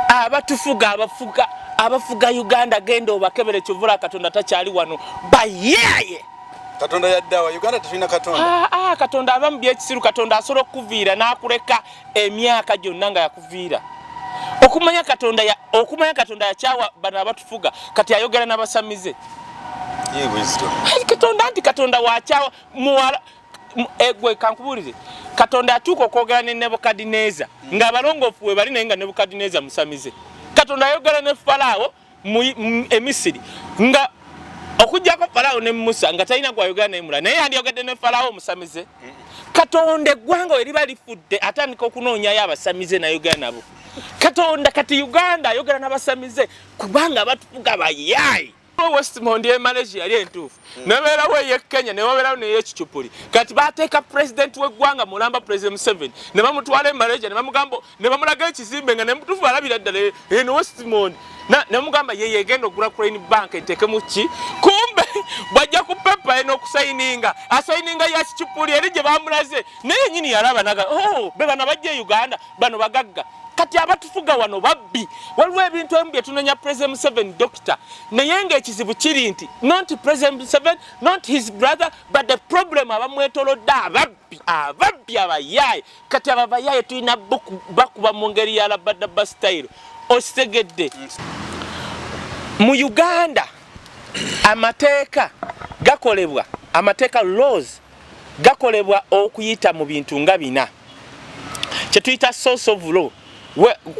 Abatufuga, abafuga Uganda, genda obakebere. Kyovula Katonda takyali wano, bayaye. Katonda yaddawa? Uganda tetulina Katonda. Ah, ah, Katonda ava mu byekisiru. Katonda asobola okukuviira n'akuleka emyaka gyonna nga yakuviira. Okumanya Katonda yakyawa bano abatufuga, kati ayogera n'abasamize. Ye wisdom. Ai, Katonda nti Katonda wakyawa muwala egwe kankubuulire, Katonda atuuka okwogera ne Nebukadineza ng'abalongoofu we bali, naye nga Nebukadineza musamize. Katonda ayogera ne Falaawo mu Emisiri, nga okugjako Falaawo ne Musa nga talina gwayogera naye mulala, naye yandiyogedde ne Falaawo omusamize? Katonda eggwanga we liba lifudde, atandika okunoonyayo abasamize nayogera nabo Katonda. Kati Uganda ayogera n'abasamize kubanga batufuga bayaayi. Westmond e Malaysia yali entuufu, nebeerawo ey'e Kenya, newabeerawo ney'ekicupuli. Kati bateeka president w'eggwanga mulamba, President Museveni, ne bamutwala e Malaysia, ne bamugamba, ne bamulaga ekizimbe nga nemutuufu alabira ddala eno Westmond, ne bamugamba ye yegenda okugula Crane Bank eteekemu ki. Kumbe bw'ajja ku pepa eno okusayininga, asayininga ya kicupuli eri gye bamulaze, naye yenyini yalaba naga, "Oh, be bano abajja e Uganda, bano bagagga." Kati abatufuga wano babbi. Waliwo ebintu ebimu bye tunenya President Museveni, doctor, naye ng'ekizibu kiri nti not President Museveni, not his brother, but the problem abamwetolodde, ababbi, ababbi, abayaaye. Kati abo abayaaye tulina bakuba mu ngeri ya rabadaba style. Okitegedde? Mu Uganda amateeka gakolebwa, amateeka, laws gakolebwa okuyita mu bintu nga bina kyetuyita source of law.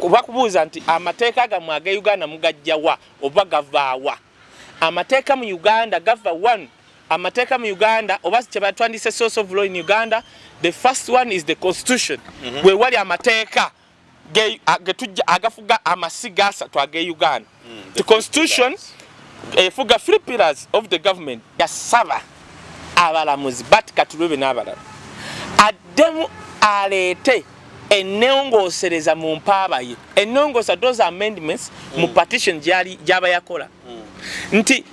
Bakubuuza nti amateeka gammwe aga Uganda mugajjawa oba gavaawa? Amateeka mu Uganda gava, one, amateeka mu Uganda oba kyebatwandise source of law in Uganda, the first one is the constitution. Wewali amateeka getujja agafuga amasiga asatu ag'e Uganda. The constitution efuga three pillars of the government. Yasaba abalamuzi Bart Katureebe n'abalala addemu aleete ennongoosereza mu mpaaba ye, ennongoosa, those amendments mu petition gyaba yakola, nti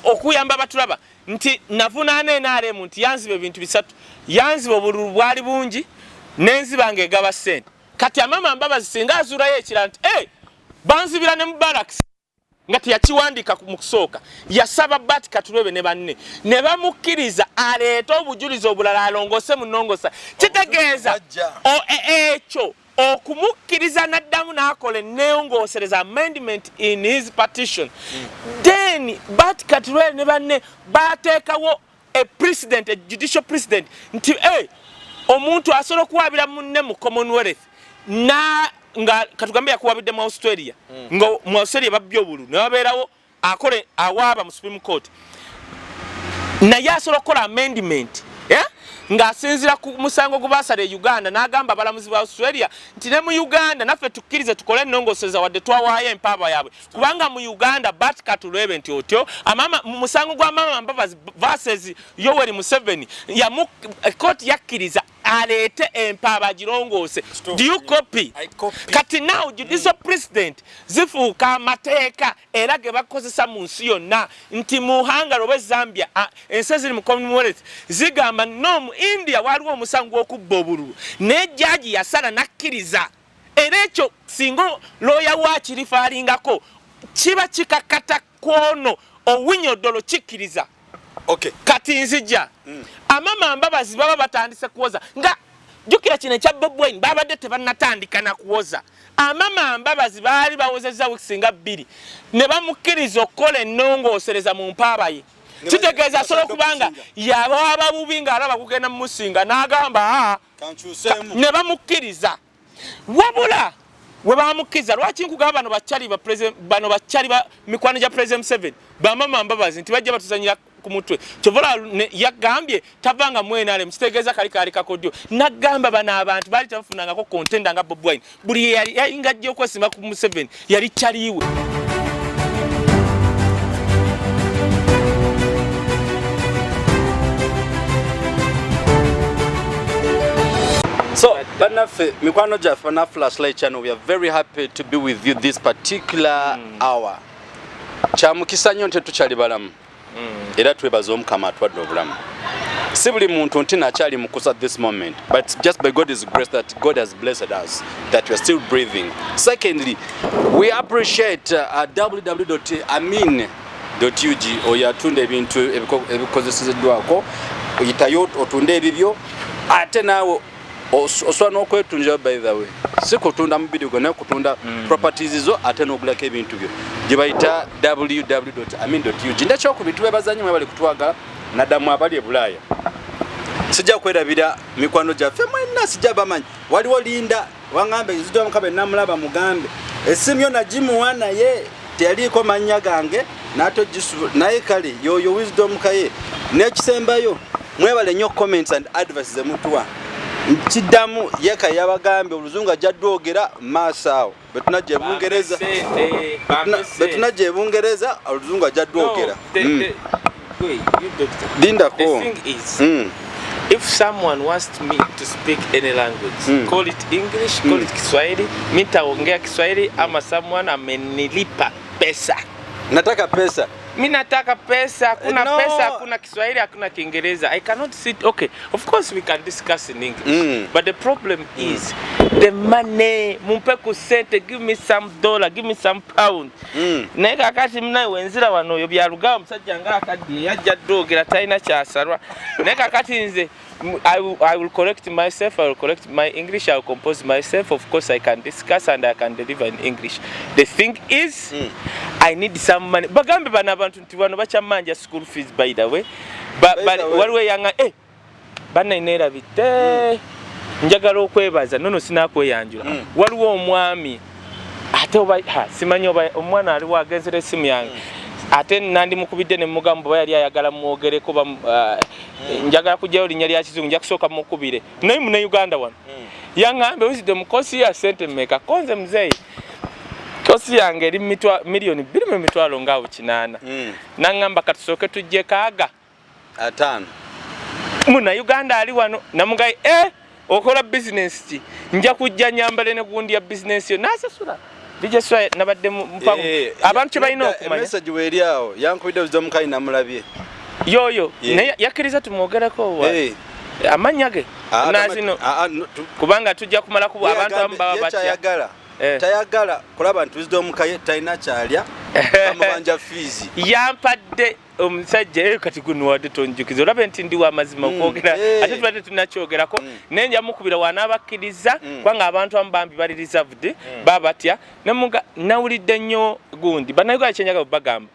okuyamba abatulaba nti navunaana NRM nti yanziba ebintu bisatu: yanziba obululu bwali bungi, nenziba ng'egaba ssente. Kati Amama Mbabazi singa azuulayo ekirala nti hey, banzibira ne mu barracks, nga teyakiwandiika mu kusooka, yasaba Bart Katureebe ne banne ne bamukkiriza aleete obujulizi obulala alongoose mu nnongosa. Kitegeeza ekyo okumukkiriza n'addamu n'akola ennongoosereza, amendment in his petition. Then Bart Katureebe ne banne bateekawo a precedent, a judicial precedent, nti hey, omuntu asobola okuwaabira munne mu Commonwealth na nga katugambe yakuwabidde mu Australia, nga mu Australia babbye obululu, ne babeerawo akole awaaba mu Supreme Court, naye asobola okukola amendment, yeah? Ng'asinziira ku musango gwe baasala e Uganda, n'agamba abalamuzi ba Australia nti ne mu Uganda naffe tukkirize tukole ennongoosereza wadde twawaayo empaaba yaabwe, kubanga mu Uganda Bart Katureebe nti otyo amama mu musango gwa Mama Mbabazi versus Yoweri Museveni, kooti yakkiriza aleete empaaba agirongoose. Do you copy? Kati now judicial precedent zifuuka amateeka era ge bakozesa mu nsi yonna, nti mu Hungary oba Zambia, ensi eziri mu Commonwealth zigamba no, mu India waliwo omusango gw'okubba obululu, naye jaji yasala nakkiriza. Era ekyo singa looya wakirifaalingako, kiba kikakata kwono Owiny-Dollo kikkiriza. Kati nzija Amama Mbabazi baba batandise kuwoza, nga jjukira kino ekya Bobi Wine babadde tebannatandika na kuwoza. Amama Mbabazi baali bawozezza wiiki nga 2, ne bamukkiriza okukola ennongoosereza mu mpaaba ye. Kitegeeza asobola okuba nga yabaaba bubi ng'alaba gugenda mumusinga, n'agamba ne bamukkiriza. Wabula we bamukkiriza, lwaki nkugamba bano bakyali bano bakyali ba mikwano gya President Museveni, bamama Mbabazi, nti bajja batuzanyira ku mutwe. Kyovola yagambye tavanga mu NRM, kitegeeza kali kaali kakodyo. Nagamba bano abantu baali tebafunangako contender nga Bobi Wine, buli yalinga ajja okwesimba ku Museveni yali kyaliwe. So, bannaffe, mikwano gyaffe, banna Flashlight Channel, we are very happy to be with you this particular hour. Kyamukisa nnyo nti tukyali balamu. Era twebaza Omukama atwadde obulamu. Si buli muntu nti nakyali mukusa at this moment, but just by God's grace that God has blessed us that we are still breathing. Secondly, we appreciate www.amin.ug, oyo atunda ebintu ebikozeseddwako. Oyitayo otunde ebibyo, ate naawe osobola n'okwetunjira. By the way, si kutunda mubiri gwo, naye kutunda properties zo, ate n'ogulako ebintu byo gye bayita www.amin.ug. Nekyokubiri, tubebaza nnyo mwebali kutwagala, naddamu abali e Bulaaya. Sijja kwerabira mikwano gyaffe mwenna, sijja bamanyi. Waliwo Linda waŋŋambe zitomukabe, namulaba, mugambe essimu yo nagimuwa, naye teyaliiko mannya gange nate, naye kale yoyo Wisdom Kaye. N'ekisembayo, mwebale nnyo comments and advice zemutuwa. Nkiddamu, yeka yabagambye oluzungu ajja dwogera maaso awo betunajja ebungereza. Betunajja ebungereza, oluzungu ajja dwogera. Lindako. If someone wants me to speak any language, call it English, call it Kiswahili, mi nitaongea Kiswahili ama someone amenilipa pesa. Nataka pesa. Mi nataka pesa, hakuna No. pesa, hakuna Kiswahili, hakuna Kiingereza. I cannot sit. Okay, of course we can discuss in English. But the problem is the money. Mumpe ku sente, give me some dollar, give me some pound. Naye kakati munaye wenzira wano, oyo byalugaba omusajja nga akaddiye yajja ddogera, talina kyasalwa. Naye kakati nze I will correct myself, I will correct my English, I will compose myself. Of course I can discuss and I can deliver in English. The thing is, I need some money. Bagambe bano abantu nti bano bakyammanja school fees, by the way. By the way. Waliwo eyanga banna neerabidde. Njagala okwebaza nono sinakweyanjula. Waliwo omwami ate oba ha, simanyi oba omwana aliwo agenzera essimu yange, ate nandimukubidde ne mugamba oba yali ayagala mwogereko. Njagala kugyayo linnya lya kizungu, nja kusooka mukubire, naye munauganda wano yaŋŋambe, "Wisdom, course ya sente mmeka?" Konze muzeeyi, course yange eri 2,800,000 ngaawo. Naŋŋamba katusooke tujje kaaga 50. Munauganda ali wano namugaye, okola bizinesi ki? Nja kujja nyambale ne gundi ya bizinesi yo. Nasasula dijeswa nabadde abantu kye balina okumanya. Message weeri awo, yankubidde Wisdom Kaye, namulabye. Yoyo Yeah. naye yakkiriza tumwogereko wa amannya ge Ah, nazino ah, ah, no, kubanga tujja kumala kuba ye abantu abamu baba ye batya. kyayagala, tayagala kulaba nti Wisdom Kaye talina kyalya, bamubanja fees. Yampadde omusajja eyo kati guno wadde tonjukiza, olabe nti ndi wamazima okwogera, ate tubadde tunakyogerako. Naye nja mukubira wanaabakkiriza, kubanga abantu abamu bambi bali reserved, baba batya. Nemuga nawulidde nnyo gundi bannayuganda, kyenjagala bagamba,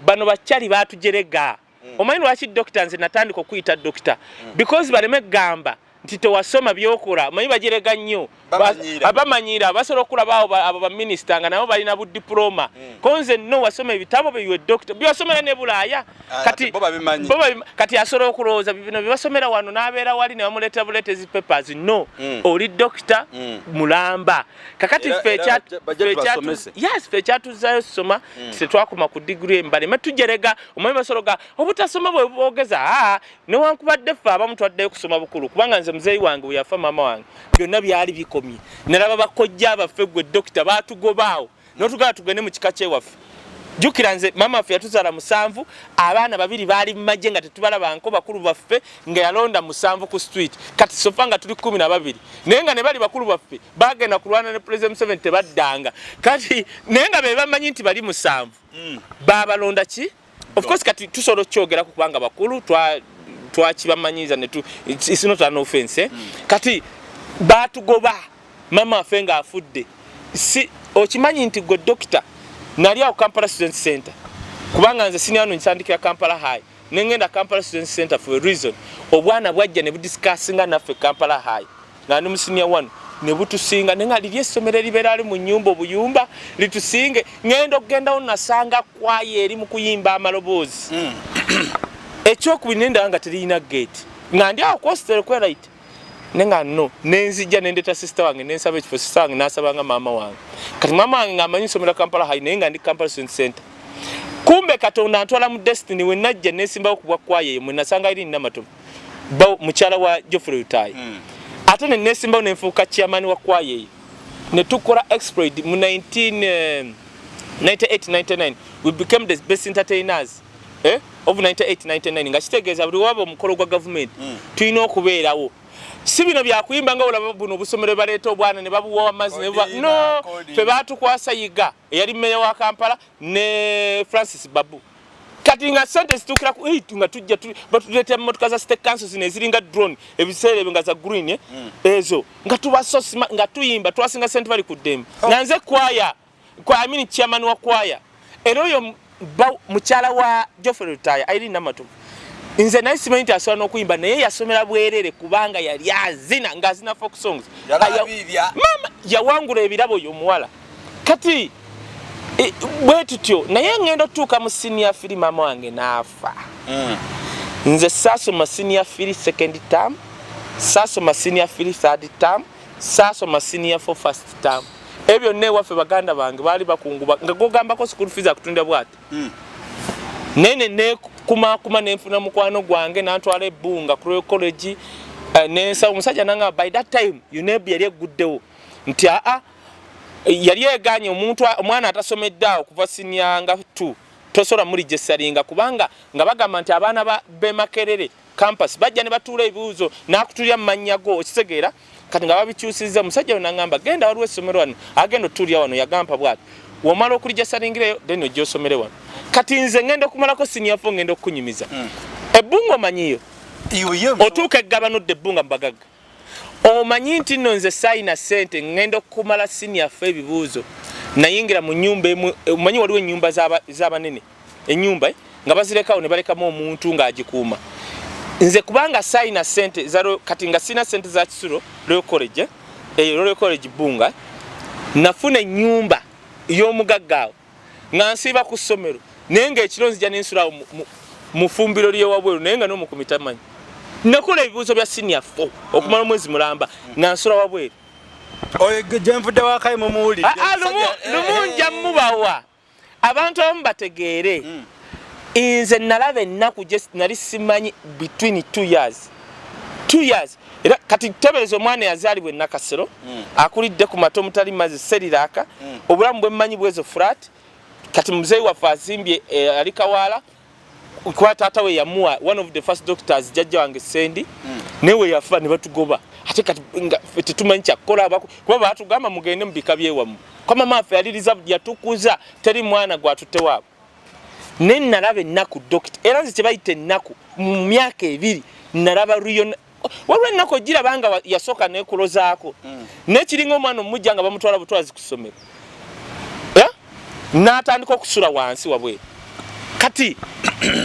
bano bakyali batujerega. Omanyi lwaki dokita nze natandika okuyita dokita? Because baleme gamba nti tewasoma byokola. Omanyi bajerega nnyo. Bamanyiira. Bamanyiira, basobola okulaba abo abo baminisita nga nabo balina budiploma. Konze no wasoma ebitabo byiwe dokita byewasomera ne Bulaaya. Ah, kati ate bo babimanyi. Kati asobola okulowooza bino byebasomera wano, n'abeera wali ne bamuleetera buleetezi papers. No, oli dokita mulamba. Kakati ffe Era bajja tubasomese. Yes, ffe ekyatuzaayo soma, tetwakoma ku digiri embaleme tujerega. Omanyi basologa obutasoma bwe bwogeza. Aa, newankubadde ffe abamu twaddeyo kusoma bukulu, kubanga nze muzeeyi wange bwe yafa, maama wange, byonna byali bikomye. Nalaba bakojja baffe, gwe dokita, batugobaawo notugala tugende mu kika kyewaffe. Jjukira nze maama waffe yatuzaala musanvu, abaana babiri baali mumagye nga tetubalabanko. Bakulu baffe nga yalonda musanvu ku street, kati so far nga tuli 12, naye nga ne bali bakulu baffe bagenda kulwana ne President Museveni, tebaddanga. Kati naye nga be bamanyi nti bali musanvu, babalonda ki? Of course kati tusobola okukyogerako kubanga bakulu twakibamanyiza netu it's not an offense, eh? Kati batugoba mama waffe ng'afudde. Si okimanyi nti gwe dokita, nali awo Kampala Student Center, kubanga nze senior wano nsandikira Kampala High, nengenda Kampala Student Center for a reason. Obwana bwajja ne budiscussinga naffe Kampala High nga ndi mu senior one, ne butusinga, naye nga liri essomero eribeera ali mu nnyumba obuyumba litusinge. Ngenda okugendawo nasanga kwaya eri mu kuyimba amaloboozi. Ekyokubiri, nendaba nga teriyina gate, nga ndi awo kwositero kwerait, nenga no nenzijja nendeta sister wange, nensaba ekifo. Sister wange nasabanga maama wange. Kati maama wange ngaamanyi nsomera Kampala High, naye nga ndi Kampala Student Center. Kumbe Katonda antwala mu destiny. We najja nesimbawo ku bwa kwaya eyo mwe nasanga Irene Namatovu, mukyala wa Geoffrey Lutaaya. Ate ne nesimbawo nenfuuka chairman wa kwaya eyo, ne tukola exploit mu 1998 99, we became the best entertainers, eh? of 98 99, nga kitegeeza buli waba omukolo gwa gavumenti tulina okubeerawo. Si bino byakuyimba nga olaba buno obusomero baleeta obwana ne babuwa amazzi ne no. Fe baatukwasa Yiga eyali meya wa Kampala ne Francis Babu. Kati nga sente zituukira ku 8 nga tujja batuleetera mmotoka za state council zino eziringa drone, ebiseera ebyo nga za green, eh? Ezo nga tubasosima nga tuyimba, twasinga sente bali ku ddembe. Nga nze kwaya, I mean chairman wa kwaya, era oyo mukyala wa Geoffrey Lutaaya, Irene Namatovu, nze naye simanyi nti asobola n'okuyimba, naye yasomera bwerere kubanga yali azina, ng'azina folk songs. Mama yawangula ebirabo oyo omuwala. Kati bwe tutyo, naye ngenda otutuuka mu senior three, maama wange n'afa. Nze saasoma senior three second term, saasoma senior three third term, saasoma senior four first term. Ebyo byonna ewaffe baganda bange baali bakunguba nga gogambako school fees akutunda bwati. Naye nekumakuma nenfuna mukwano gwange nantwala ebbunga ku Royal College, nensaba omusajja nangamba, by that time UNEB yali egguddewo nti aa yali eganye omuntu omwana atasomedde awo kuva senior nga 2 tosobola muregisteringa, kubanga nga bagamba nti abaana b'e Makerere campus bajja ne batuula ebibuuzo n'akutulira mu mannya go, okitegeera? Kati nga babikyusizza, omusajja we nangamba, genda waliwo essomero wano agenda otuulira wano. Yagampa bwati, womala okuregisteringireyo then ojja osomere wano. Kati nze ngenda okumalako senior four, ngenda okukunyumiza ebbunga omanyiyo, otuuka eggaba nodda ebbunga mu bagagga, omanyi nti nno nze saayina ssente. Ŋŋenda okukumala senior four ebibuuzo, nayingira mu nnyumba emu, omanyi waliwo ennyumba z'abanene, ennyumba nga bazirekawo ne balekamu omuntu ng'agikuuma. Nze kubanga saayina ssente, kati nga sirina ssente za kisulo Royal College, eyo Royal College Bbunga, nafuna ennyumba y'omugagga awo nga nsiiba ku ssomero, naye ng'ekiro nzija nensulawo mu fumbiro ly'ewabweru, naye nga n'omukumi tamanyi. Nakola ebibuuzo bya senior 4 okumala omwezi mulamba nga nsula wabweru. Oyo gyenvudde wakayi mumuwulidde. Lumu nja mubawa abantu abamu bategeere. Nze nalaba ennaku gye nali simanyi between 2 years, 2 years. Era kati tebereza omwana yazaalibwa e Nakasero, akulidde ku mata omutali mazzi, Cerelac, obulamu bwe mmanyi bwezo flat. Kati muzeeyi waffe azimbye, ali Kawaala, kuba taata we yamuwa one of the first doctors, jjajja wange Sendi. Naye we yafa ne batugoba, ate kati nga ffe tetumanyi kyakukola, kuba batugamba mugende mu bika byewammwe. Kwa mama waffe yali reserved, yatukuza, teri mwana gwatutte waabwe. Naye nalaba ennaku, dokita, era nze kyebayita ennaku mu myaka 2 nalaba real. Waliwo ennaku ogiraba nga yasooka nekulozaako, naye kiringa omwana omujja nga bamutwala butwazi ku ssomero, Eh? N'atandika okusula wansi wabweru. Kati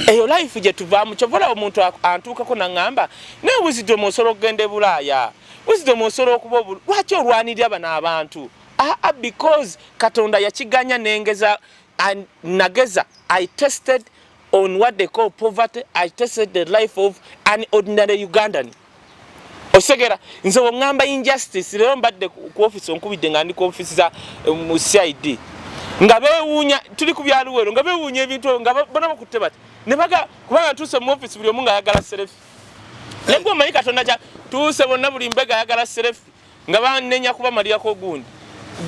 eyo life gye tuvaamu. Kyova olaba omuntu antuukako naŋŋamba, naye Wisdom osobola okugenda e Bulaaya, Wisdom osobola okuba obu, lwaki olwanirira bano abantu? Aa, because Katonda yakiganya nengeza and nageza. I tested on what they call poverty. I tested the life of an ordinary Ugandan, osegera? Nze oŋŋamba injustice, leero mbadde ku office, onkubidde nga ndi ku office za mu CID, nga beewuunya tuli ku byaluweero, nga beewuunya ebintu ebyo, nga bona bakutte bati ne baga, kubanga ntuuse mu office buli omu ng'ayagala selfie. Naye gwe omanyi Katonda kya tuuse, bonna buli mbega ayagala selfie, nga banenya kubamalirako gundi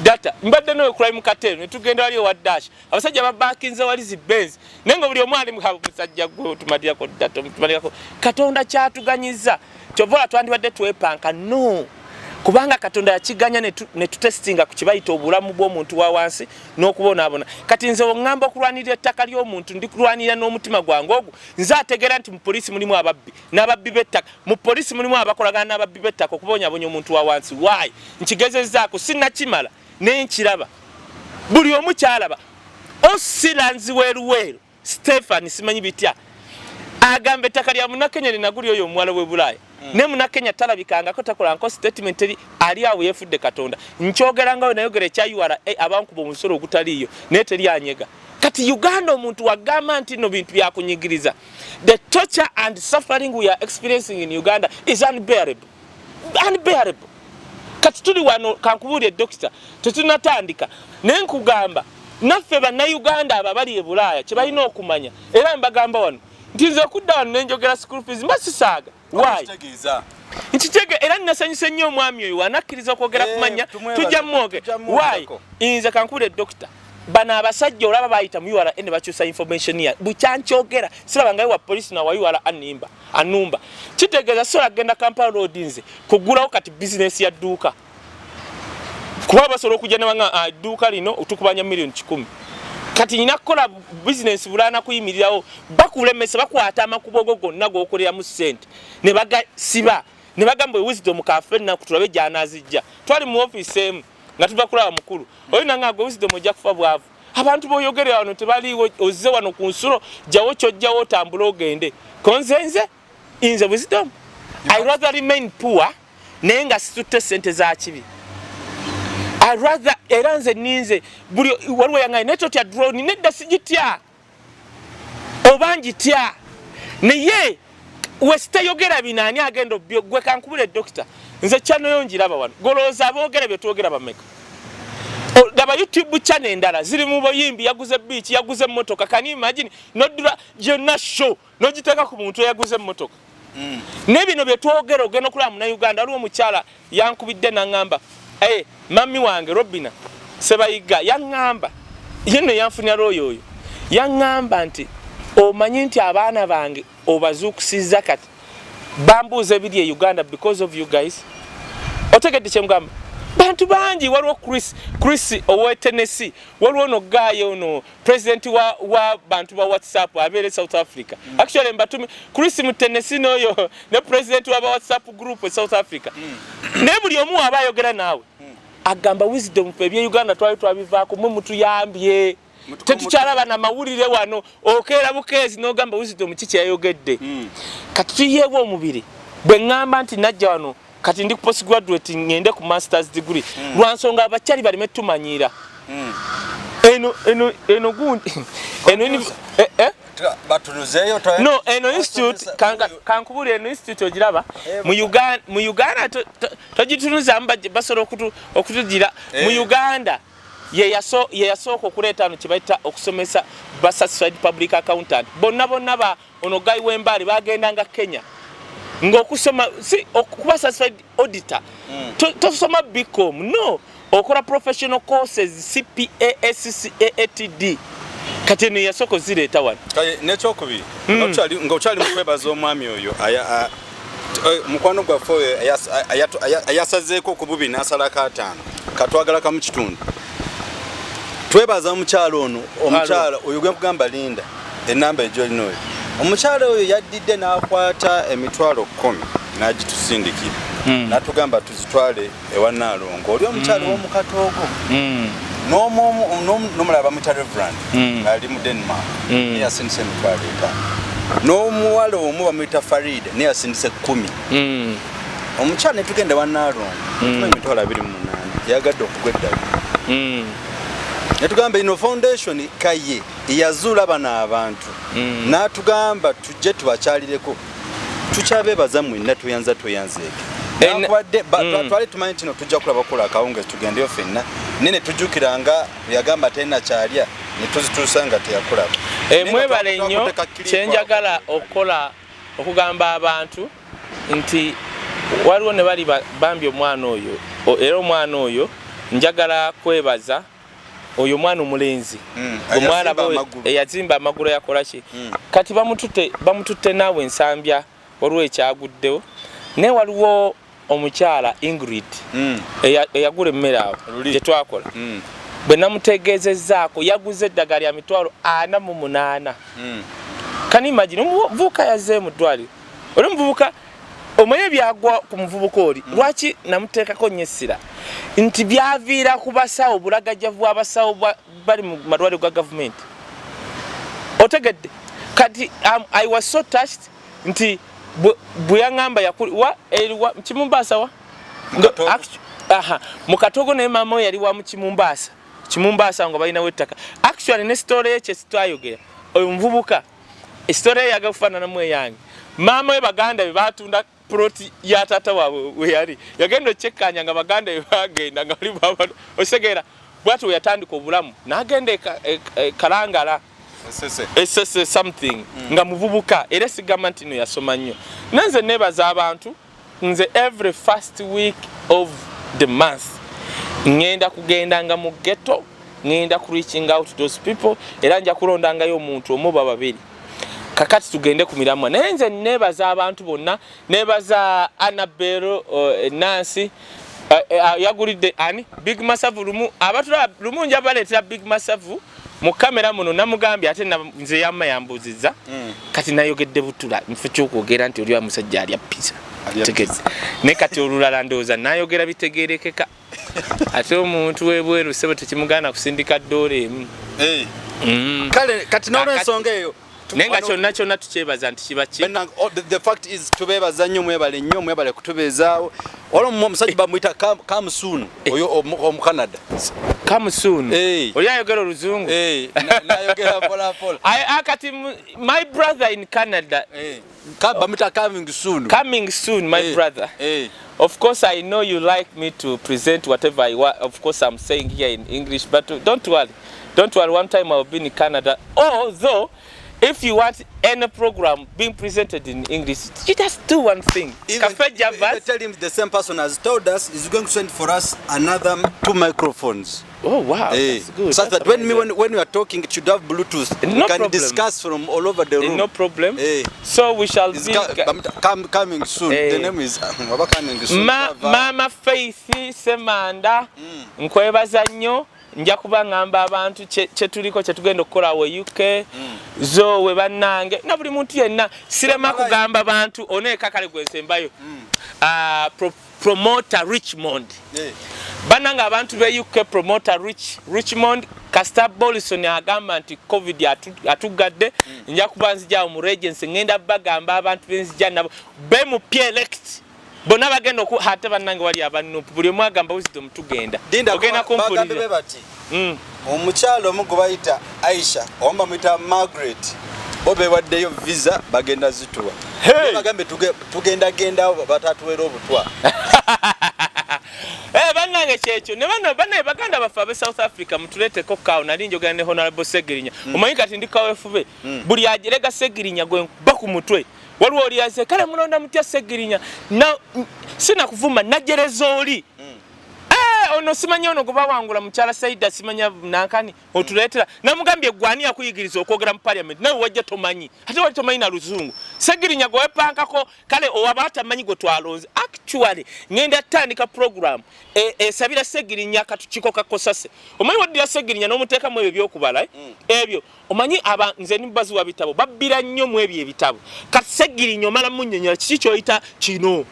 data. Mbadde noyo crime cartel ne tugenda wali owa Dash, abasajja babakinze wali zi Benz, naye nga buli omu ali musajja gwe otumalirako data, otumalirako. Katonda kyatuganyiza, kyova ola twandibadde twepanka no, kubanga Katonda yakiganya ne tutestinga ku kibayita obulamu bw'omuntu wa wansi n'okubonaabona. Kati nze oŋŋamba okulwanirira ettaka ly'omuntu, ndikulwanirira n'omutima gwange ogwo. Nze ategeera nti mu poliisi mulimu ababbi n'ababbi b'ettaka, mu poliisi mulimu abakolagana n'ababbi b'ettaka okubonyabonya omuntu wa wansi. Why? Nkigezezzaako, sinnakimala, naye nkiraba, buli omu kyalaba. Osilanzi weruweru Stephen simanyi bitya agamba ettaka lya Munakenya linaguli oyo omuwala w'e Bulaaya. Ne Munakenya talabikangako, takolanko statement, teri ali awo yeefudde Katonda. Nkyogera nga we nayogera ekya URA, abankuba omusolo ogutaliiyo, naye teri anyega. Kati Uganda omuntu wagamba nti no bintu byakunyigiriza. The torture and suffering we are experiencing in Uganda is unbearable, unbearable. Kati tuli wano, kankubuulire dokita, tetunatandika, naye nkugamba naffe Bannayuganda abo abali e Bulaaya kye balina okumanya, era mbagamba wano nti nze okudda wano nenjogera school fees mba sisaaga. Why? Nkitege era nasanyuse nnyo omwami oyo wanakkiriza okwogera. Kumanya tujja mwoge. Why? Nze kankubuulire dokita, Bano abasajja olaba bayita mu URA ne bakyusa information ya bukyankyogera, siraba nga wa police na wa URA animba anumba. Kitegeeza sola genda Kampala Road nze kugulawo kati business ya dduuka, kuba basobola okujja ne banga, ah, dduuka lino otukubanya 100,000,000. Kati nina kukola business bulana kuyimirirawo. Bakulemesa, bakwata amakubo go gonna g'okoleramu ssente ne bagasiba ne bagamba, "Wisdom kafe ennaku tulabe gy'anaazijja." Twali mu ofiisi emu nga tuva kulaba mukulu oyo, nange gwe Wisdom ojja kufa bwavu, abantu boyogerera wano tebaliiwo, ozze wano ku nsulo, jjawo kyojjawo otambule ogende. Konzenze nze Wisdom, I rather remain poor naye nga situtte sente za kibi. I rather, era nze ninze buli waliwo yangaye naye totya drone. Nedda, sigitya oba ngitya, naye wesitayogera bino ani agenda obyo? Gwe kankubule dokita, nze channel yo ngiraba wano, golowooza aboogera bye twogera bameka? Laba YouTube channel endala ziri mu buyimbi, yaguze beach, yaguze emmotoka. Can you imagine noddula gyonna show n'ogiteeka ku muntu eyaguze emmotoka? Ne bino bye twogera ogenda okulaba Munnayuganda. Waliwo omukyala yankubidde n'aŋŋamba, hey, mami wange Robina Sebayiga yaŋŋamba, ye nno yanfunira looyo oyo, yaŋŋamba nti omanyi nti abaana bange obazuukusizza, kati bambuuza ebiri e Uganda because of you guys. Otegedde kyemugamba? Bantu bangi. Waliwo Chris owe Tennessee, waliwo ono guy ono president wa bantu ba WhatsApp abeere South Africa. Actually mbatumi Chris mu Tennessee n'oyo ne president wa ba WhatsApp group e South Africa. Naye buli omu aba ayogera naawe agamba, "Wisdom, fe ebye Uganda twali twabivaako, mwe mutuyambye, tetukyalaba na mawulire wano." Okeera bukeezi n'ogamba, "Wisdom ki kyeyayogedde?" Kati tuyeewo omubiri. Bwe ŋŋamba nti najja wano, kati ndi postgraduate, ŋŋende ku masters degree lwa nsonga abakyali baleme tumanyiira. Eno eno eno gundi eno eh? Batunuzeeyo. No, eno institute, kankubulire, eno institute ogiraba mu Uganda, mu Uganda togitunuzaamu, basobola okutugira mu Uganda. Ye yasooka okuleeta wano kye bayita okusomesa ba certified public accountant bonna bonna. Ba ono guy w'Embaale bagendanga Kenya ng'okusoma si okuba certified auditor. Tosoma BCom, no, okola professional courses, CPA, ACCA, ATD. Kati eno yasooka ozireeta wano. Kale nekyokubiri, nga okyali mu kwebaza omwami oyo, mukwano gwaffe oyo ayasazeeko ku bubi n'asalako 50, katwagala kamu kitundu. Twebaza omukyalo ono, omukyala oyo gwe nkugamba, Linda, enamba egyolina. Oyo omukyala oyo yaddidde n'akwata 100,000 n'agitusindikira n'atugamba tuzitwale ewa Naalongo oli omukyala ow'omukatoogo. N'omulala bamwita Reverend ali mu Denmark, naye yasindise 50,000. N'omuwala omu bamwita Farida, naye yasindise 10. Omukyala netugenda wa Naalongo, tuma 28,000, yagadde okugwa eddala. Netugamba ino foundation kaye eyazuula bano abantu, n'atugamba tujje tubakyalireko. Tukyabeebaza mwenna, tweyanza, tweyanzeeke. Newankubadde twali tumanyi nti no tujja kulaba kukola akawungezi tugendeyo ffenna, naye ne tujjukira nga yagamba talina kyalya, ne tuzituusa nga teyakulaba. Eh, Naye nga mwebale nnyo. twakuteeka clip Kyenjagala awo. okukola, okugamba abantu nti waliwo ne bali bambi omwana oyo, era omwana oyo njagala kwebaza oyo omwana omulenzi. Omwana Eyazimba amagulu. Eyazimba amagulu, yakola ki? Kati bamututte naawe Ensambya, waliwo ekyaguddewo. Naye waliwo omukyala Ingrid eyagula emmere awo Luli. gye twakola. Bwe namutegeezezzaako, yaguze eddagala lya 48,000. Can you imagine? Omuvubuka yazze mu ddwaliro, oli omuvubuka omanye byagwa ku muvubuka oli. Lwaki namuteekako nnyo essira? Nti byaviira ku basawo, bulagajjavu bw'abasawo bali mu malwaliro ga gavumenti. Otegedde? Kati I was so touched nti bwe yaŋŋamba wa eriwa Kimumbaasa wa Mukatogo. Aha, mu Katogo. Naye maama we yali wa mu Kimumbaasa, Kimumbaasa nga balinawo ettaka. Actually ne story ye kyesitwayogera, oyo muvubuka story ye yaga kufaananamu eyange. Maama we baganda be batunda ploti ya taata waabwe we yali, yagenda okyekkanya nga baganda be bagenda nga bali baba. Osegeera? Bwati we yatandika obulamu n'agenda e Kalangala. Esese. Esese something, nga muvubuka. Era sigamba nti no yasoma nnyo. Nanze nebaza abantu. Nze every first week of the month ŋŋenda kugendanga mu ghetto. Ŋŋenda ku reaching out those people, era nja kulondangayo omuntu omu oba babiri. Kakati tugende ku miramwa. Naye nze nebaza abantu bonna, nebaza Annabel, Nancy, yagulidde ani Big Masavu lumu. Abatulaba lumu nja baleetera Big Masavu mu kamera muno. Namugambye ate nze yamma yambuuzizza. Kati nayogedde butula nfe kyokwogera nti oli wa musajja alya pizza. Tegedde. Naye kati olulala ndowooza nayogera bitegerekeka. Ate omuntu webweru, sebo, tekimugaana kusindika ddoola emu. Kale kati n'olwensonga eyo, Naye nga kyonna kyonna tukyebaza nti kiba ki. Oh, the fact is tubeebaza nnyo, mwebale nnyo, mwebale kutubeezaawo. Waliwo omusajja bamuyita Kamsun, oyo Omucanada. Kamusuunu. Oli ayogera oluzungu. Nayogera mpola mpola. Kati my brother in Canada. Bamuyita Coming Soon. Coming soon, my brother. Of course, I know you like me to present whatever I want. Of course, I'm saying here in English, but don't worry. Don't worry, one time I'll be in Canada. Although, if you want any program being presented in English, you just do one thing. Cafe Even Javas. tell him the same person has told us is going to send for us another two microphones. Oh, wow, that's good. Such That's that when, me, amazing. when we are talking, it should have Bluetooth. No We can problem. discuss from all over the room. No problem. So we shall It's be. coming soon. The name is Waba Coming Soon. Mama Faith Semanda, nkwebaza nnyo. Nja kuba ngamba abantu kye tuliko, kye tugenda okukola we UK. Zowe bannange na buli muntu yenna, sirema kugamba bantu oneeka. Kale gwensembayo, ah, promoter Richmond. Bannange, abantu be UK, promoter Richmond, Kasita Bolison agamba nti COVID atugadde, nja kuba nzijawo mu Regency. Ngenda bagamba abantu benzija nabo be mu elect bonna bagenda oku. Ate bannange wali abanupu, buli omu agamba Wisdom tugenda. Dinda. Ogenda Bagambe kumpulira. bati omukyalo omu gwe bayita Aisha, omu bamuyita Margaret, bo bewaddeyo visa, bagenda zituwa. Hey! Bagambe tugendagenda batatuwera obutwa. Eh, bannange, kyekyo. Ne bano bannaye baganda baffe abe South Africa, mutuleeteko kaawo. Nali njogera ne Honorable Segirinya. Omanyi kati ndi kawefube, buli ajerega Segirinya gwe nkuba ku mutwe. Waliwo oli yaze kale mulonda mutya Segirinya sinakuvuma najereza oli. Eh, ono simanyi ono gwe bawangula, mukyala Saida, simanya nankani otuleetera. Namugambye, gwani yakuyigiriza okwogera mu parliament? Nawe wajja tomanyi, ate wali tomanyi na luzungu. Segirinya gwe wepankako, kale owaba atamanyi gwe twalonze. Actually ngenda tandika program esabira Segirinya katukiiko ka Kosase. Omanyi waddira Segirinya n'omuteekamu ebyo byokubala, eh? Ebyo omanyi aba nze ni mubazi wa bitabo, babbira nnyo mu ebyo ebitabo. Kati Segirinya omala munnyonnyola kiki kyoyita kino.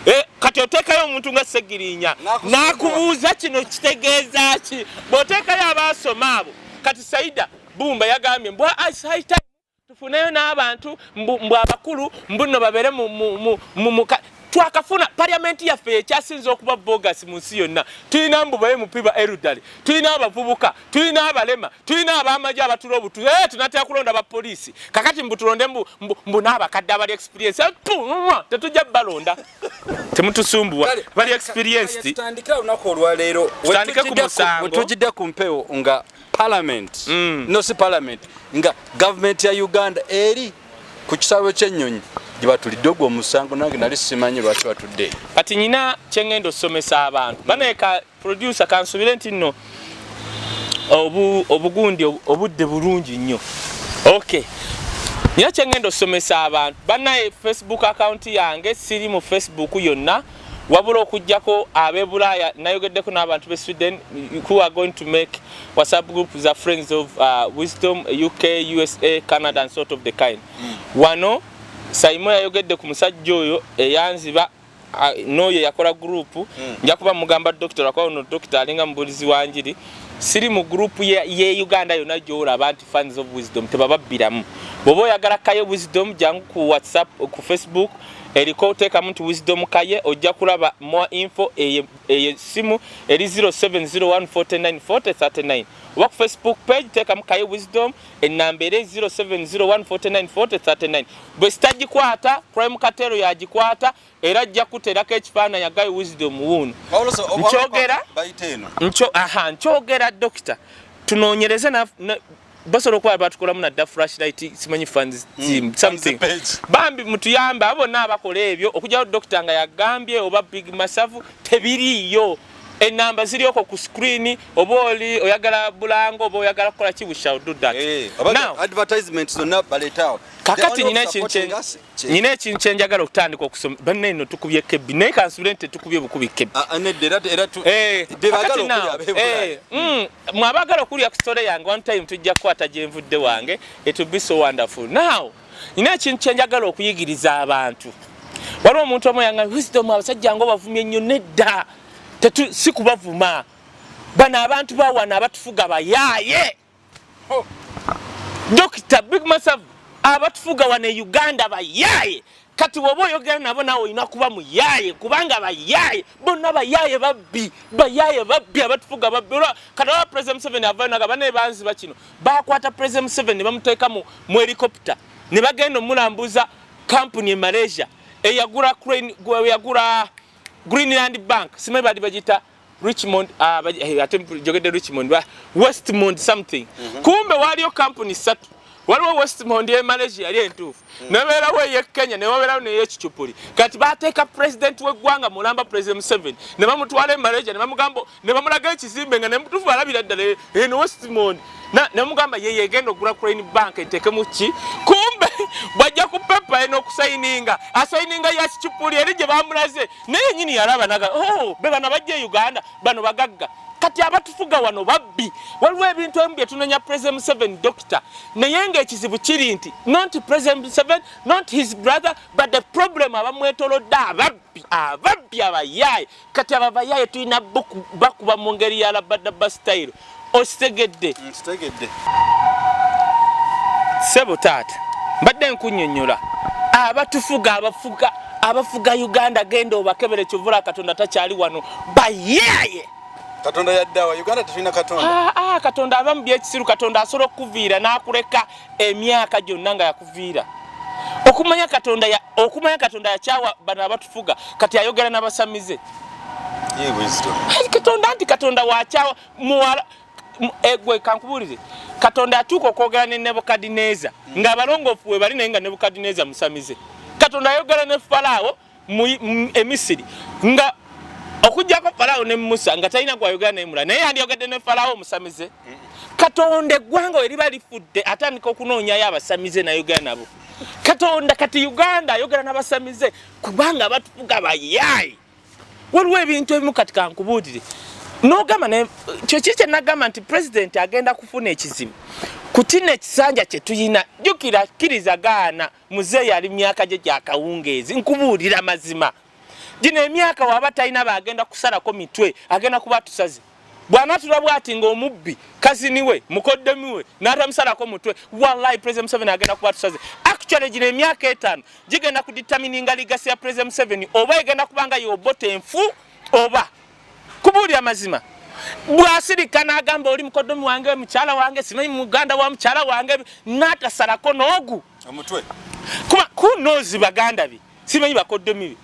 Eh, kati oteekayo omuntu nga Segirinya n'akubuuza kino kitegeeza ki, bw'oteekayo abaasoma abo. Kati Saida Bumba yagambye mbwa high time tufuneyo n'abantu mbu abakulu, mbu nno babeere mu twakafuna parliament yaffe ekyasinza okuba bogus mu nsi yonna. Tulina mbu ba MP ba elderly, tulina abavubuka, tulina abalema, tulina abamagye abatula obutu. Eh, tunatera kulonda bapoliisi. Kakati mbu tulonde mbu n'abakadde abali experience. Tetujja balonda, temutusumbuwa, bali experienced. Tutandikira olunaku olwaleero. Tutandike ku musango. Wetujidde ku mpewo nga parliament, no, si parliament, nga gavumenti ya Uganda eri ku kisaawe ky'ennyonyi gye batulidde ogwo omusango. Nange nali simanyi lwaki batudde. Kati nyina kyengenda osomesa abantu banaye. Ka producer kansubire nti nno obugundi obudde bulungi nnyo. Okay, nyina kyengenda osomesa abantu banaye. Facebook account yange, siri mu Facebook yonna wabula okugjako ab'e Bulaaya. Nayogeddeko n'abantu b'e Sweden who are going to make WhatsApp group za Friends of Wisdom UK, USA, Canada and sort of the kind. Wano Saimo yayogedde ku musajja oyo eyanziba n'oyo yakola group. Nja kuba mugamba doctor, lwakuba ono doctor alinga mubulizi wa njiri. Siri mu group ye Uganda yonna gyolaba nti Fans of Wisdom, tebababbiramu. Bw'oba oyagala Kaye Wisdom, jangu ku WhatsApp, ku Facebook eriko oteekamu nti Wisdom Kaye, ojja kulaba more info. Eyo simu eri 0701494039, oba ku Facebook page teekamu Kaye Wisdom, enamba eri 0701494039. Bwe sitagikwata, Prime Katero yagikwata era ajja kuterako ekifaananyi agaye Wisdom wuuno. Nkyogera. Bayita eno. Aha, nkyogera dokita, tunoonyereze basobola okuba batukolamu nadda flashlight, simanyi fans team, something. Page. Bambi mutuyambe, abo bonna abakola ebyo, okugyawo dokita nga yagambye oba Big Masavu, tebiriiyo. Enamba ziri okwo ku screen, oba oli oyagala bulango oba oyagala kukola ki, we shall do that. Now, advertisement zonna baleetaawo. Kakati nyina ekintu kyenjagala okutandika okusoma. Banne eno tukubye kebbi, naye kansubire nti tetukubye bukubi kebbi. Mwabagala okulya ku story yange, one time tujja kukwata gyenvudde wange. It will be so wonderful. Now nyina ekintu kyenjagala okuyigiriza abantu. Waliwo omuntu omu yanga, "Wisdom, abasajja ngo bavumye nnyo." Nedda, si kubavuma. Bano abantu bawana abatufuga bayaaye. Dr Big Masavu, abatufuga wano e Uganda bayaaye. Kati woba oyogera nabo, nawe olina kuba muyaaye, kubanga bayaaye bonna, bayaaye babbi, bayaaye babbi, abatufuga babbi. Kati oba President Museveni avayo naga banaye banziba kino, bakwata President Museveni ne bamuteeka mu helicopter ne bagenda omulambuza kampuni e Malaysia eyagula crane, eyagula Greenland Bank, simanyi bali bagita Richmond, ate jogedde Richmond, Westmond something. Kumbe waliyo kampuni ssatu. Waliwo Westmond e Malaysia yali entuufu, nebeerawo ey'e Kenya, newabeerawo ney'ekicupuli. Kati bateeka president w'eggwanga mulamba, President Museveni, ne bamutwala e Malaysia, ne bamugamba, ne bamulaga ekizimbe nga nemutuufu alabira ddala eno Westmond, ne bamugamba ye yegenda okugula Crane Bank eteekemu ki. Kumbe bw'ajja ku pepa eno okusayininga, asayininga ya kicupuli eri gye bamulaze, naye nyini yalaba naga, "Oh, be bano bajja e Uganda, bano bagagga." Kati abatufuga wano babbi. Waliwo ebintu ebimu bye tunenya President Museveni, doctor, naye ng'ekizibu kiri nti not President Museveni, not his brother, but the problem abamwetolodde ababbi, ababbi, abayaaye. Kati abo abayaaye tulina bakuba mu ngeri ya labadaba style. Okitegedde? Nkitegedde. Sebo taata, mbadde nkunnyonnyola abatufuga, abafuga, abafuga Uganda. Genda obakebere. Kyovula Katonda takyali wano, bayaaye. Katonda yaddawa? Uganda tetulina Katonda. Ah, ah, Katonda aba mu byekisiru. Katonda asobola okukuviira n'akuleka emyaka gyonna nga yakuviira. Okumanya Katonda yakyawa bano abatufuga, kati ayogera n'abasamize. Ye Wisdom. Ai, Katonda nti Katonda wakyawa muwala egwe kankubuulire, Katonda atuuka okwogera ne Nebukadineza ng'abalongoofu we bali, naye nga Nebukadineza musamize. Katonda ayogera ne Falaawo emisiri nga okugjako Falaawo ne Musa nga talina gwayogera naye mulala, naye yandiyogedde ne Falaawo omusamize. Katonda eggwanga we liba lifudde, atandika okunoonyayo abasamize nayogera nabo Katonda. Kati Uganda ayogera n'abasamize kubanga batufuga bayaayi. Waliwo ebintu ebimu kati kankubuulire nogamba naye kyeki kyenagamba nti president agenda kufuna ekizibu ku kino ekisanja kye tuyina. Jjukira, kkiriza gaana, muzeeyi ali myaka gye gyakawungeezi. Nkubuulira mazima, gino emyaka waba talina baagenda kusalako mitwe, agenda kuba tusaze. Bw'anaatula bw'ati ng'omubbi cousin we, mukoddomi we, n'atamusalako mutwe, wallahi President Museveni agenda kuba tusaze. Actually gino emyaka 5 gigenda kudetermininga legacy ya President Museveni, oba egenda kuba nga yobota enfu oba kubuulira mazima. Bw'asirika n'agamba oli mukoddomi wange, mukyala wange, simanyi muganda wa mukyala wange, n'atasalako n'ogu omutwe, kuba who knows, baganda be, simanyi bakoddomi be,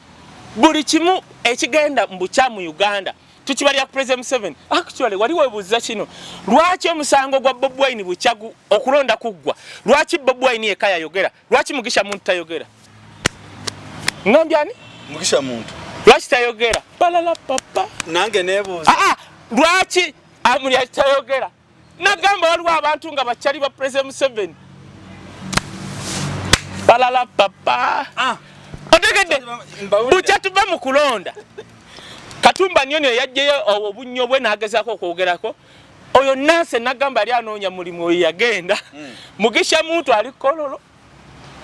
buli kimu ekigenda mu bukyamu Uganda tukibalya ku President Museveni. Actually wali webuuza kino, lwaki omusango gwa Bobi Wine bukyagu okulonda kuggwa, lwaki Bobi Wine yekka yayogera? Lwaki Mugisha Muntu tayogera? Ngambye ani? Mugisha Muntu. Lwaki tayogera? Balala papa. Nange nebuuza. Ah, ah, lwaki Amuli tayogera? Nagamba waliwo abantu nga bakyali ba President Museveni. Balala papa. Ah. Otegedde? Bukya tuva mu kulonda, Katumba Nyonyo yajjeyo obunnyo bwe n'agezaako okwogerako. Oyo nanse nagamba yali anoonya mulimu, oyo yagenda. Mugisha Muntu ali Kololo,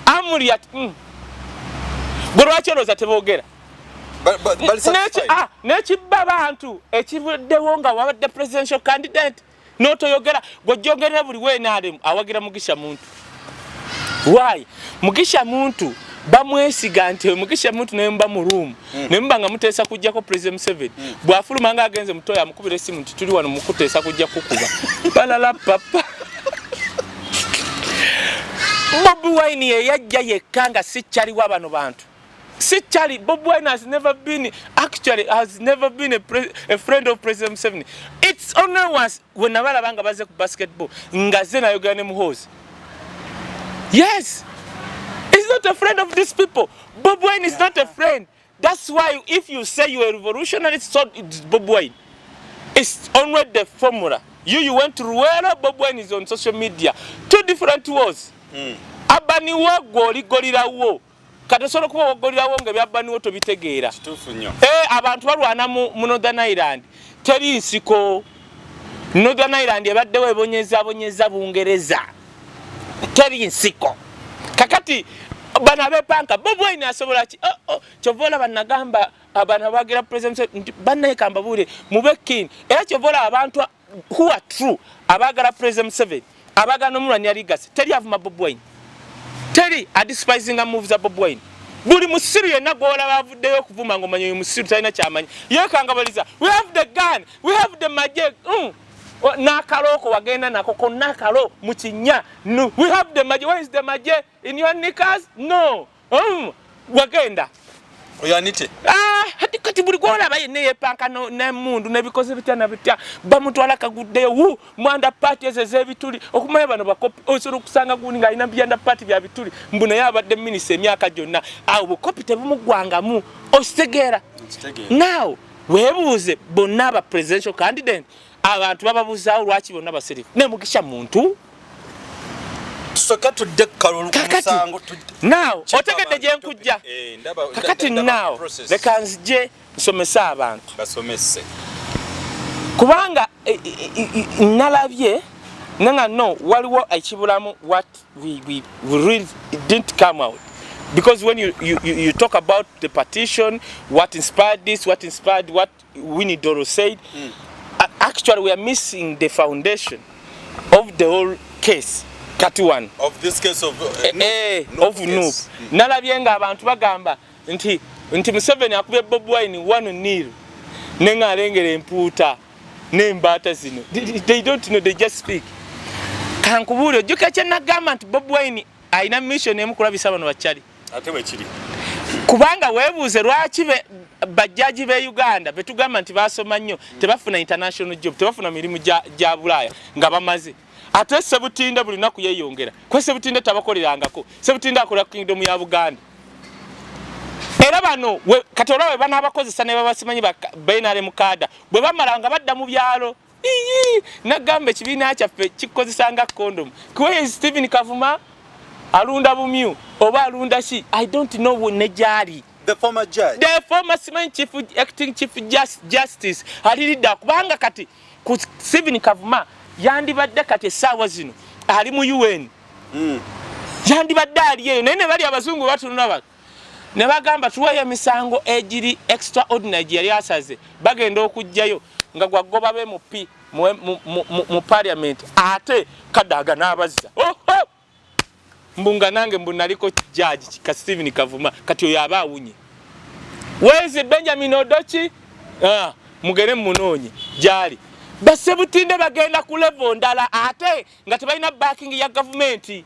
Amuli ati Gwe lwaki olowooza teboogera? Bali satisfied. N'ekibba bantu ekivuddewo nga wabadde presidential candidate n'otoyogera, gwojjogerera buli WNRM awagira Mugisha Muntu. Why Mugisha Muntu bamwesiga? Nti Mugisha Muntu nemuba mu room, nemuba nga muteesa kujjako President Museveni, bw'afuluma nga agenze mutoyo, amukubira essimu nti tuli wano mukuteesa kujja kukuba. Balala papa. Bobi Wine yeyajja yekka nga si kyaliwa bano bantu, si kyali. Bobi Wine has never been, actually has never been a friend of President Museveni. It's only once when nabalaba nga baze ku basketball nga ze nayogera ne Muhoozi. Yes, he's not a friend of these people. Bobi Wine is not a friend. That's why if you say you are a revolutionary, so it's Bobi Wine. It's only the formula. You went to Luwero, Bobi Wine is on social media. Two different wars. Abaniwo gwoligolirawo kati osobola okuba wogolirawo nga ebyabaniwo tobitegeera. Kituufu nnyo. Abantu balwana mu Northern Ireland, teri nsiko. Northern Ireland ebaddewo ebonyezabonyeza Bungereza, teri nsiko. Kakati bano abepanka, Bobi Wine asobola ki? Oh, kyova olaba nagamba abantu abagira President nti bannaye kambabuulire, mube keen. Era kyova olaba abantu who are true abaagala President Museveni, abaagala n'omulwanira legacy, teri avuma Bobi Wine, teri adespisinga move za Bobi Wine. Buli musiru yenna gwolaba avuddeyo okuvuma, ngaomanya oyo musiru talina kyamanyi. Yekangabaliza, "We have the gun, we have the maje." N'akalooko wagenda nako konna akalo mu kinnya. No, "We have the maje." Where is the maje? In your knickers? No. Wagenda. Oyo anite. Ah, kati buli gwolaba yenna yepanka nemundu nebikoze bitya na bitya, bamutwala kaguddeyo wu mwanda paati ezo ez'ebituli. Okumanya bano bakopi, osobola okusanga gundi ng'alina byanda paati bya bituli, mbu naye abadde minisita emyaka gyonna. Awo bukopi tebumugwangamu, okitegeera? Nkitegeera. Now weebuuze, bonna aba presidential candidate abantu bababuzaawo, lwaki bonna basirifu ne Mugisha Muntu? Tusooke tudde ku kalulu ku Kakati, musango now Check otegedde abantu. gye nkujja. Eh, Kakati ndaba now process. leka nzije nsomese abantu. Basomese. Kubanga nalabye nanga no waliwo ekibulamu, what we really didn't come out, because when you talk about the petition, what inspired this, what inspired what Winnie Doro said, actually we are missing the foundation of the whole case. Kati one of this case of eh, NUP of case. NUP. Nalabye nga abantu bagamba nti Museveni akubye Bobi Wine 1-0, nenga alengera empuuta n'embaata zino. They don't know, they just speak. Kankubuule, ojjuka kye nagamba nti Bobi Wine alina mission emu, kulabisa bano bakyali. Ate bwekiri. Kubanga weebuuze lwaki bajjaji b'e Uganda betugamba nti basoma nnyo tebafuna international job, tebafuna mirimu gya Bulaaya nga bamaze. Ate Sebutinde buli lunaku yeeyongera, kuba Sebutinde tabakolerangako. Sebutinde akolera kingdom ya Buganda. Era bano kati olaba bwe banaabakozesa ne babasimanyi benare mukaada, bwe bamala nga badda mu byalo. Iyi, nagamba ekibiina kyaffe kikozesanga kondomu. Kuba Stephen Kavuma alunda bumyu oba alunda ki, I don't know ne gyali. The former judge. The former simanyi chief, acting chief justice aliridda, kubanga kati ku Stephen Kavuma yandibadde kati essaawa zino ali mu UN. Yandibadde ali eyo, naye ne bali abazungu batunula bati ne bagamba tuweeyo emisango egiri extraordinary gye yali asaze. Bagenda okuggyayo nga gwagoba be mp mu parliament, ate Kadaga n'abazza. Oh, oh! Mbu nga nange mbu naliko judge ka Stephen Kavuma. Kati oyo aba awunye. Wezi Benjamin Odoki? Ah, mugere munoonye gyali. Basebutinde bagenda ku level ndala, ate nga tebalina backing ya gavumenti.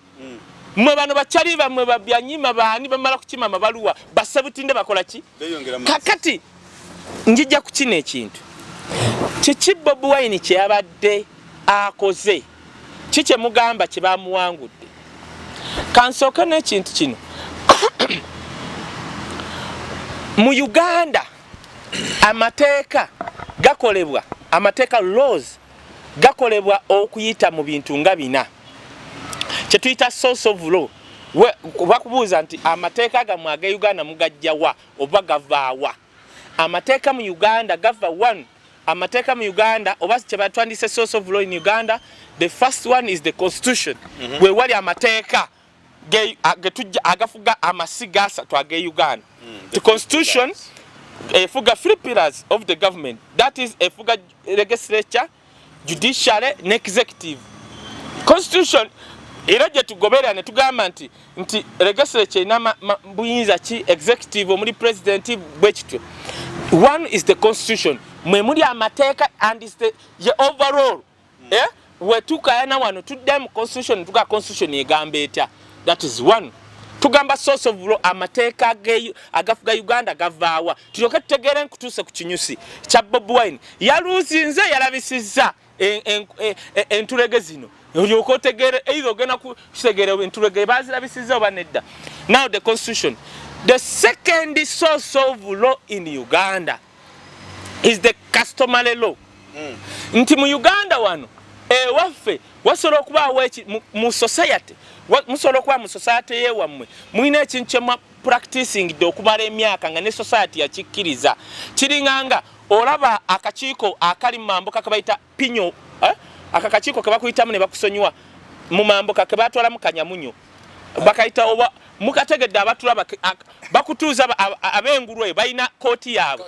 Mwe bano bakyali bammwe babyanyima baani bamala kukima amabaluwa, basebutinde bakola ki? Beeyongera mu maaso. Kakati njijja ku kino ekintu. Kiki Bobi Wine kye yabadde akoze? Ki kye mugamba kye bamuwangudde? Kansooke n'ekintu kino. Mu Uganda amateeka gakolebwa, amateeka, laws gakolebwa okuyita mu bintu nga bina kyetuyita source of law. Bakubuuza nti amateeka gammwe aga Uganda mugajjawa oba gavaawa? Amateeka mu Uganda gava, one, amateeka mu Uganda oba kyebatwandise source of law in Uganda, the first one is the constitution. We wali amateeka getujja agafuga amasiga asatu age Uganda. The constitution efuga three pillars of the government, that is efuga legislature, judiciary ne executive. Constitution era gye tugoberera ne tugamba nti legislature erina buyinza ki, executive omuli president, bwe kityo. One is the constitution, mwe muli amateeka and is the ye overall. Eh? Wetukayana wano tudde mu constitution, tuga constitution egamba etya? That is one. Tugamba source of law, amateeka agafuga Uganda gavaawa? Tulyoke tutegeere nkutuuse ku kinyusi kya Bobi Wine. Yaluuzinze, yalabisizza entulege zino, olyoke otegeere either ogenda kutegeera entulege bazirabisizza oba nedda. Now the constitution. The second source of law in Uganda is the customary law. Nti mu Uganda wano ewaffe wasobola okubaawo mu society, musobola okuba mu society yewammwe mulina ekintu kyemwa practicing dde okumala emyaka nga ne society yakikkiriza. Kiringanga olaba akakiiko akali mu mambuka kebayita pinyo, eh? Aka kakiiko kebakuyitamu ne bakusonyiwa mu mambuka kebatwalamu kanyamunyo bakayita oba mukategedde abatulaba bakutuuza ab'engulu eyo balina kooti yaabwe.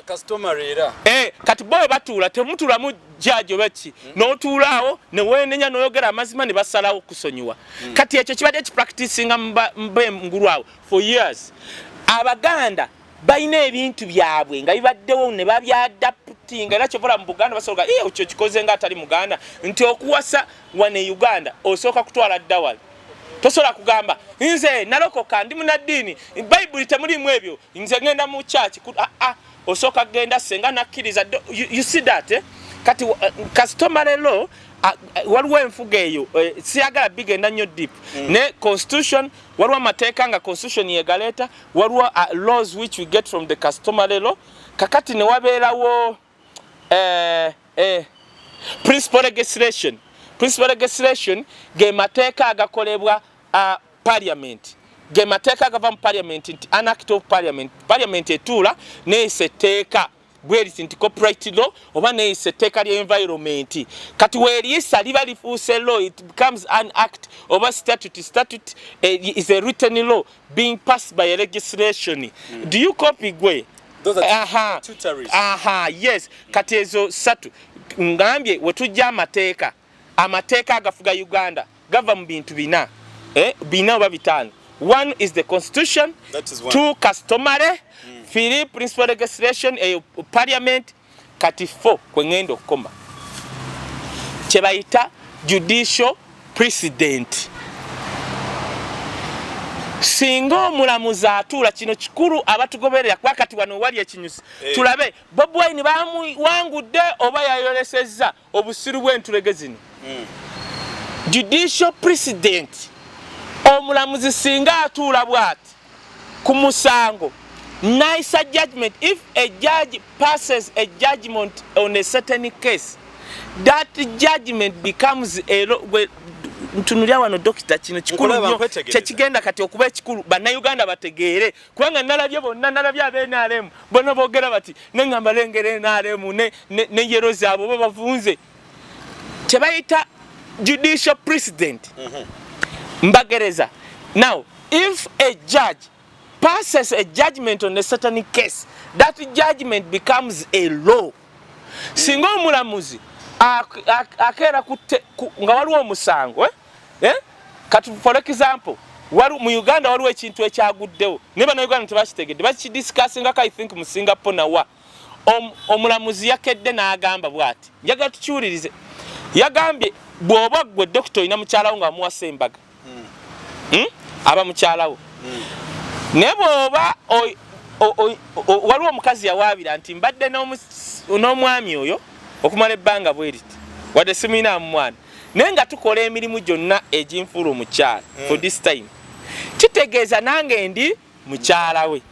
Eh, kati bo we batuula temutuulamu jaaji oba ki, n'otuula awo ne weenenya n'oyogera amazima ne basalawo okusonyiwa. Kati ekyo kibadde kipracticinga mu b'engulu awo for years. Abaganda balina ebintu byabwe nga bibaddewo ne babyadaptinga, era kyovola mu Buganda basobola ekyo kikoze nga atali Muganda nti okuwasa wano e Uganda osooka kutwala dowry. Tosobola kugamba nze nalokoka ndi munaddiini, Bayibuli temulimu ebyo, nze ngenda mu church. Osooka kugenda senga nakkiriza. You see that, eh? Kati customary law, waliwo enfuga eyo, siyagala bigenda nnyo deep. Ne constitution, waliwo amateeka nga constitution yegaleeta, waliwo laws which we get from the customary law. Kakati ne wabeerawo principal legislation. Principal legislation ge mateeka agakolebwa parliament, ge mateeka agava mu parliament, nti an act of parliament. Parliament etuula neyisa etteeka bweriti nti copyright law oba neyisa etteeka lya environment. Kati weeriyisa liba lifuuse law, it becomes an act oba statute. Statute is a written law being passed by a legislation. Do you copy gwe? Those are Aha. statutories. Aha, yes. Kati ezo ssatu ngambye wetujja amateeka. Amateeka agafuga Uganda gava mu bintu bina, bina oba bitaano. One is the constitution. That is one. Two, customary. Three, principal legislation eyo parliament. Kati four kwe ŋŋenda okukoma kye bayita judicial precedent. Singa omulamuzi atuula, kino kikulu abatugoberera, kuba kati wano wali ekinyusi. Tulabe Bobi Wine bamuwangudde oba yayolesezza obusiru bw'entulege zino. Judicial precedent, omulamuzi singa atuula bw'ati ku musango nayisa judgment, if a judge passes a judgment on a certain case, that judgment becomes a law. Ntunulya wano dokita, kino kikulu Nkulaba, nnyo. nkwetegereza. Kyekigenda kati okuba ekikulu Bannayuganda bategeere, kubanga nalabye bonna, nalabye ab'NRM bonna boogera bati, neŋŋamba lengera NRM ne yero zaabwe oba bavunze. Kyebayita judicial precedent, mbagereza. Now, if a judge passes a judgment on a certain case, that judgment becomes a law. Singa omulamuzi akeera nga waliwo omusango, eh? Eh? Kati for example, mu Uganda waliwo ekintu ekyaguddewo naye Bannayuganda tebakitegedde, bakidiscussingako I think mu Singapore nawa. Omulamuzi yakedde n'agamba bw'ati, njagala tukiwulirize. Yagambye bw'oba ggwe dokita olina mukyalawo nga wamuwasa embaga, Aba mukyalawo. Naye bw'oba waliwo omukazi yawaabira nti mbadde n'omwami oyo okumala ebbanga bwe riti, wadde simuyinaamu mwana, naye nga tukola emirimu gyonna eginfuula omukyala for this time, kitegeeza nange ndi mukyala we.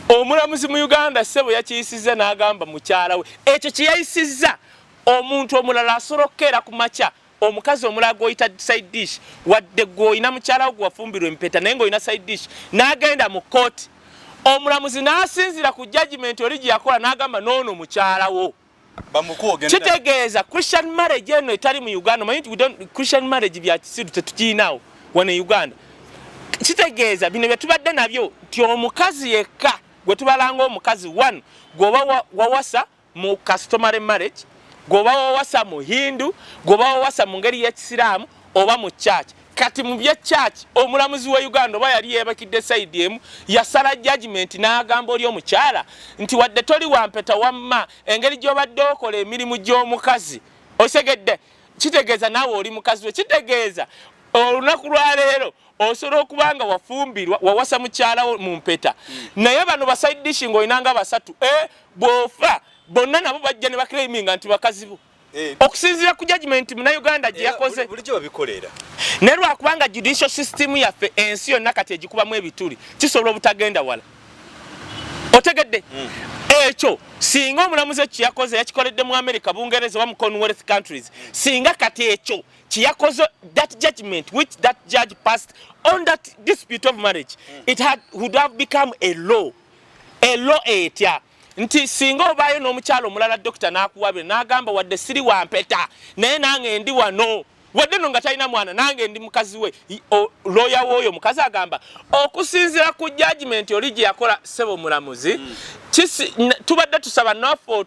Omulamuzi mu Uganda ssebo yakiyisizza n'agamba mukyala we. Ekyo kye yayisizza, omuntu omulala asobola okukeera ku makya, omukazi omulala gw'oyita side dish, wadde gw'olina mukyala wo gwewafumbirwa empeta naye ng'olina side dish, n'agenda mu kooti, omulamuzi n'asinzira ku judgment oli gye yakola n'agamba n'ono mukyala wo. Bamukuwa ogende. Kitegeeza Christian marriage eno etali mu Uganda, omanyi nti we don't- Christian marriage bya kisiru, tetukiinaawo wano e Uganda. Kitegeeza bino bye tubadde nabyo nti omukazi yekka gwe tubalanga omukazi one gweoba wawasa mu customary marriage, gweoba wawasa mu Hindu, gweoba wawasa mu ngeri y'ekisiraamu oba mu church. Kati mu bye church, omulamuzi wa Uganda oba yali yeebakidde side emu, yasala judgment n'agamba oli omukyala nti wadde toli wampeta, wamma engeri gy'obadde okola emirimu gy'omukazi, osegedde, kitegeeza naawe oli mukazi we. Kitegeeza olunaku lwaleero osobola okuba nga wafumbirwa, wawasa mukyalawo mu mpeta, naye bano ba side dish ng'olinanga basatu, bw'ofa bonna nabo bajja ne baclaiminga nti bakazi bo okusinziira ku judgment Munnayuganda gye yakoze. Bulijjo babikolera. Naye lwakubanga judicial system yaffe ensi yonna kati egikubamu ebituli, kisobola obutagenda wala. Otegedde? Ekyo singa omulamuzi ekyo kyeyakoze yakikoledde mu America, Bungereza oba mu Commonwealth countries, singa kati ekyo kyeyakoze, that judgment which that judge passed on that dispute of marriage, it would have become a law. A law etya? Nti singa obaayo n'omukyalo omulala, dokita n'akuwabira n'agamba, "Wadde siri wampeta, naye nange ndi wano, wadde no nga talina mwana, nange ndi mukazi we," looya w'oyo omukazi agamba, "Okusinziira ku judgment oli gye yakola, ssebo mulamuzi, tubadde tusaba naffe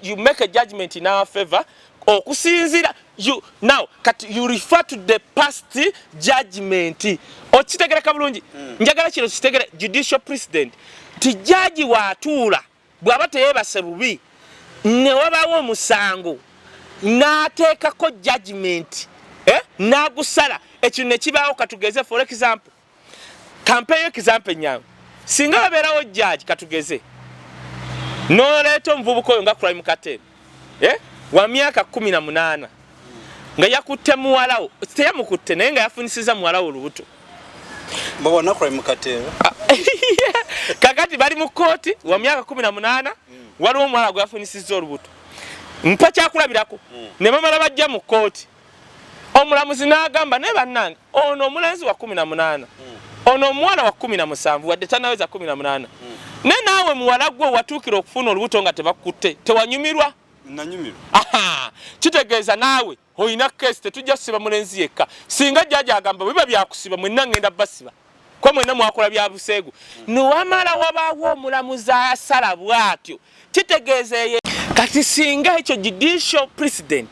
you make a judgment in our favor okusinziira." You now kati you refer to the past judgment. Okitegereka bulungi? Njagala kino kitegere, judicial precedent, nti jaji waatuula bw'aba teyeebase bubi ne wabaawo omusango n'ateekako judgment, n'agusala, ekintu ne kibaawo. Katugeze, for example, kampeeyo example enyangu. Singa wabeerawo judge, katugeze n'oleeta omuvubuka oyo nga Crime Cartel, wa myaka 18, nga yakutte muwalawo, teyamukutte, naye nga yafunisiza muwalawo olubuto. Babona Crime Cartel. Kakati bali mu kooti, wa myaka 18, waliwo omuwala gwe yafunisiza olubuto, mpa kyakulabirako. Ne bamala bajja mu kooti, omulamuzi n'agamba, "Naye bannange, ono omulenzi wa 18, ono omuwala wa 17, wadde tanaweza 18, naye naawe muwala gwe watuukira okufuna olubuto nga tebakutte, tewanyumirwa?" Nanyumirwa. Aha, kitegeeza naawe olina kesi, tetujja kusiba mulenzi yekka. Singa jjaja agamba, "Biba byakusiba, mwenna ngenda basiba, ko mwenna mwakola bya buseegu," niwamala wabaawo omulamuzi asala bw'atyo, kitegeeza eye kati singa ekyo judicial precedent,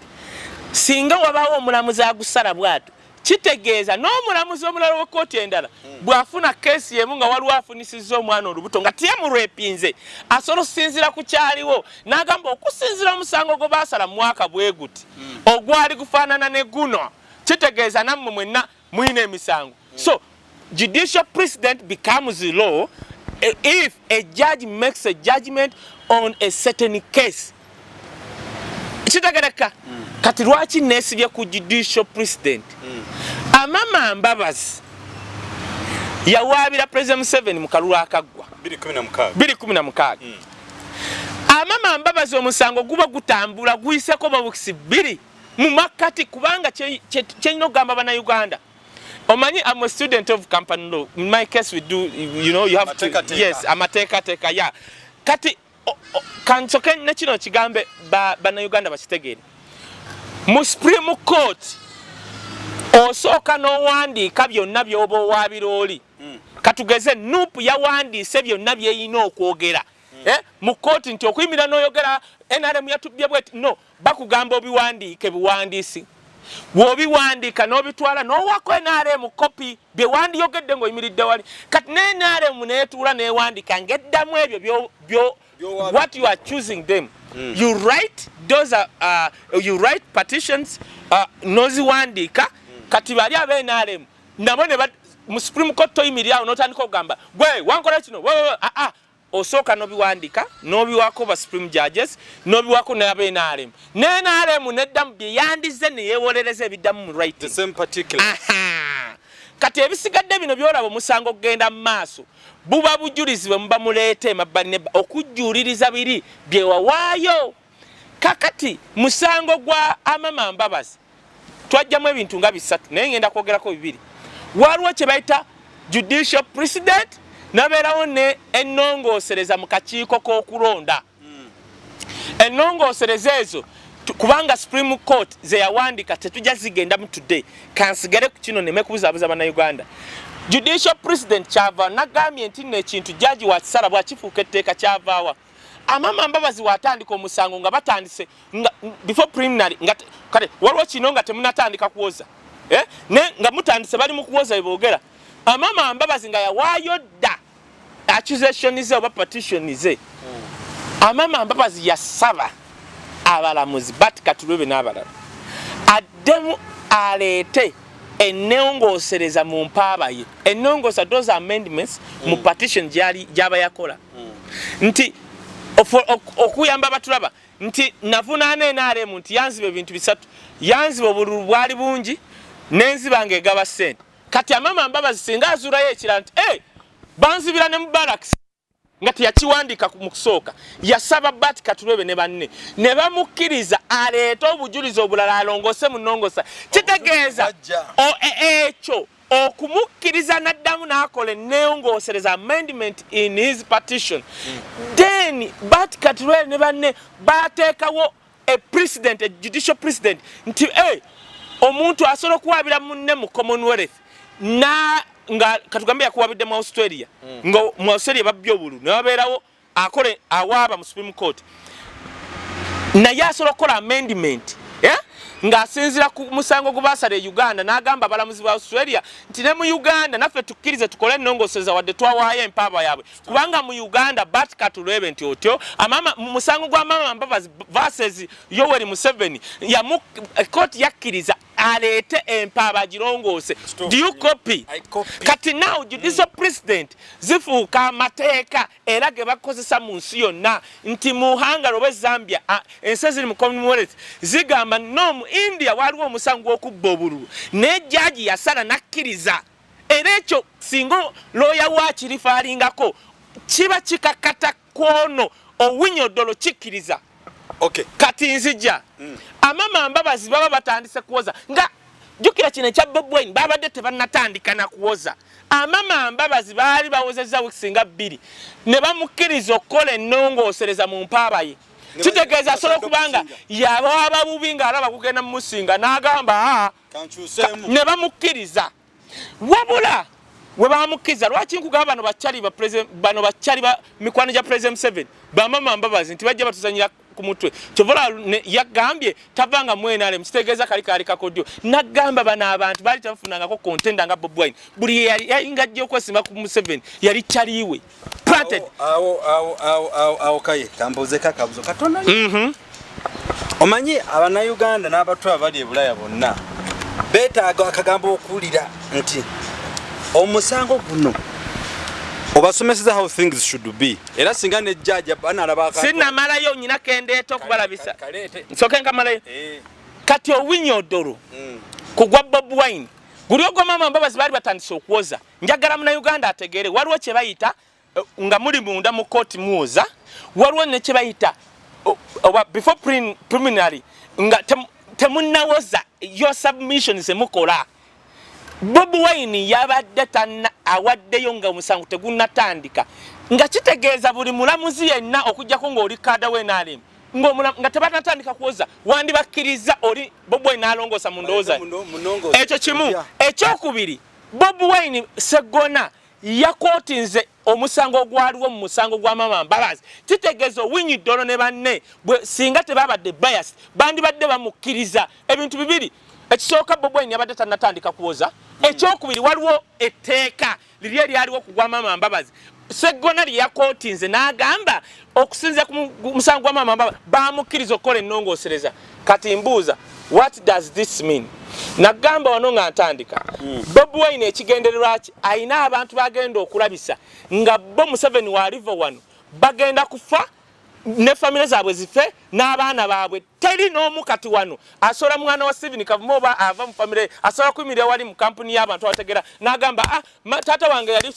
singa wabaawo omulamuzi agusala bw'atyo, kitegeeza n'omulamuzi omulala w'ekkooti endala bw'afuna keesi emu nga waliwo afunisizza omwana olubuto nga tiyamurwepinze, asobola okusinziira ku kyaliwo n'agamba, "Okusinziira omusango gwe baasala mu mwaka bwe guti ogwali gufaanana ne guno, kitegeeza nammwe mwenna mulina emisango." So judicial precedent becomes law if a judge makes a judgment on a certain case. Kitegereka? Kati lwaki neesibye ku judicial precedent? Amama Mbabazi yawaabira President Museveni mu kalulu akaggwa 2016. 2016. Amama Mbabazi omusango guba gutambula, guyiseko bawikisi 2 mu makkati, kubanga kyerina okugamba bannayuganda, omanyi I'm a student of company law. In my case we do, you have to Amateekateeka. Yes, amateekateeka ya kati kansoke ne kino kigambe bannayuganda bakitegeere. Mu Supreme Court osooka n'owandiika byonna by'oba owaabira oli. Katugeze NUP yawandiise byonna byeyina okwogera mu kooti, nti okuyimirira n'oyogera NRM yatubbye bweti, no bakugamba obiwandiike buwandiisi. Bw'obiwandiika n'obitwala n'owako NRM kopi bye wandiyogedde ng'oyimiridde wali. Kati ne NRM neetuula neewandiika ng'eddamu ebyo byo By'owaabye. What you are choosing them, you write those are, you write petitions, n'oziwandiika. Kati bali aba NRM nabo ne mu Supreme Court toyimirira awo n'otandika okugamba, "Gwe wankola kino we, we, we." Ah, ah. Osooka n'obiwandiika n'obiwako ba supreme judges, n'obiwako n'aba NRM, ne NRM neddamu bye yandize ne yeewolereza ebiddamu mu The writing. same particular. Aha. Kati ebisigadde bino byolaba, omusango okugenda mu maaso buba bujulizi bwe muba muleeta emabbali okujjuuliriza biri bye wawaayo. Kakati musango gwa Amama Mbabazi twajjamu ebintu nga bisatu, naye ngenda kwogerako bibiri. Waliwo kye bayita judicial precedent, nabeerawo ne ennongoosereza mu kakiiko k'okulonda. Ennongoosereza ezo kubanga Supreme Court ze yawandiika tetujja zigendamu today, kansigale ku kino neme kubuzaabuza bannayuganda. Judicial precedent kyava nagambye nti nno ekintu jaji wakisala bwakifuuka etteeka. Kyavaawa Amama Mbabazi watandika omusango nga batandise nga before preliminary, nga kale waliwo kino nga temunatandika kuwoza, eh? Ne nga mutandise, bali mu kuwoza beboogera, Amama Mbabazi nga yawaayo dda accusation ze oba petition ze. Amama Mbabazi yasaba abalamuzi bat Katulube n'abalala addemu aleete ennongoosereza mu mpaaba ye, ennongoosa, those amendments mu petition gy'aba yakola, nti okuyamba abatulaba nti navunaana NRM nti yanziba ebintu bisatu, yanziba obululu bwali bungi, nenziba ng'egaba ssente. Kati Amama Mbabazi singa azuulayo ekirala nti, "Hey, banzibira ne mu barracks," Nga teyakiwandiika mu kusooka, yasaba Bart Katureebe ne banne ne bamukkiriza aleete obujulizi obulala alongoose mu nnongoosa. Kitegeeza ekyo okumukkiriza n'addamu n'akola ennongoosereza, amendment in his petition. Then Bart Katureebe ne banne baateekawo a precedent, a judicial precedent, nti hey, omuntu asobola okuwaabira munne mu Commonwealth na nga katugambe yakuwabidde mu Australia, nga mu Australia babbye obululu ne babeerawo akole awaaba mu Supreme Court, naye asobola okukola amendment, eh? Ng'asinziira ku musango gwe baasala e Uganda, n'agamba abalamuzi ba Australia nti ne mu Uganda naffe tukkirize tukole ennongoosereza wadde twawaayo empaaba yaabwe, kubanga mu Uganda Bart Katureebe nti otyo amama mu musango gwa Amama Mbabazi versus Yoweri Museveni, kooti yakkiriza aleete empaaba agirongoose. Do you copy? Kati now judicial precedent zifuuka amateeka era ge bakozesa mu nsi yonna, nti mu Hungary oba Zambia, ensi eziri mu Commonwealth zigamba no, mu India waliwo omusango gw'okubba obululu naye jaji yasala nakkiriza. Era ekyo singa looya waakirifaalingako kiba kikakata kwono Owiny Dollo kikkiriza. Kati nzija Amama Mbabazi baba batandise kuwoza, nga jjukira kino ekya Bobi Wine babadde tebannatandika na kuwoza. Amama Mbabazi baali bawozezza wiiki nga 2 ne bamukkiriza okukola ennongoosereza mu mpaaba ye. Kitegeeza asobola okuba nga yabaaba bubi ng'alaba gugenda mumusinga n'agamba ne bamukkiriza. Wabula we bamukkiriza, lwaki nkugamba bano bakyali ba bano bakyali ba mikwano gya President Museveni, bamama Mbabazi, nti bajja batuzanyira ku mutwe. Kyovola yagambye tavanga mu NRM, kitegeeza kali kaali kakodyo. Nagamba bano abantu baali tebafunangako contender nga Bobi Wine, buli yalinga ajja okwesimba ku Museveni yali kyaliwe planted. Awo awo awo awo awo, kaye kambuuzeko akabuzo katono. Omanyi Abannayuganda n'abato abali e Bulaya bonna beetaaga akagambo okuwulira nti omusango guno obasomeseza how things should be, era singa ne jjaja banalaba. Sinamalayo, nyina kendeeta okubalabisa, nsooke nkamalayo. Kati Owiny Dollo kugwa Bobi Wine guli ogwa Mama Mbabazi baali batandise okuwoza. Njagala Munauganda ategeere, waliwo kye bayita nga muli munda mu kooti muwoza, waliwo ne kye bayita oba before preliminary, nga temunnawoza, your submission zemukola. Bobi Wine yabadde tanna awaddeyo nga omusango tegunnatandika, nga kitegeeza buli mulamuzi yenna okugjako ng'oli kaada w'NRM, nga tebanatandika kuwoza wandibakkiriza oli Bobi Wine n'alongoosa mu ndowooza. Ekyo kimu. Ekyokubiri, Bobi Wine Seggona yakootinze omusango ogwaliwo mu musango gwa Mama Mbabazi. Kitegeeza Owiny Dollo ne banne bwe singa tebabadde bias bandibadde bamukkiriza. Ebintu bibiri: ekisooka, Bobi Wine yabadde tannatandika kuwoza. Ekyokubiri, waliwo etteeka liri eryaliwo ku gwa Mama Mbabazi, Seggona lye yakootinze n'agamba okusinziira ku musango gwa Mama Mbabazi bamukkiriza okukola ennongoosereza. Kati mbuuza, what does this mean? Nagamba wano nga ntandika, Bobi Wine ekigendererwa ki? Ayina abantu bagenda okulabisa nga bo Museveni waaliva wano bagenda kufa ne famire zaabwe zife n'abaana baabwe. Teri n'omu kati wano asobola, mwana wa Steven Kavuma oba ava mu famire, asobola kuyimirira wali mu kampuni y'abantu abategera n'agamba, "Ah, taata wange yali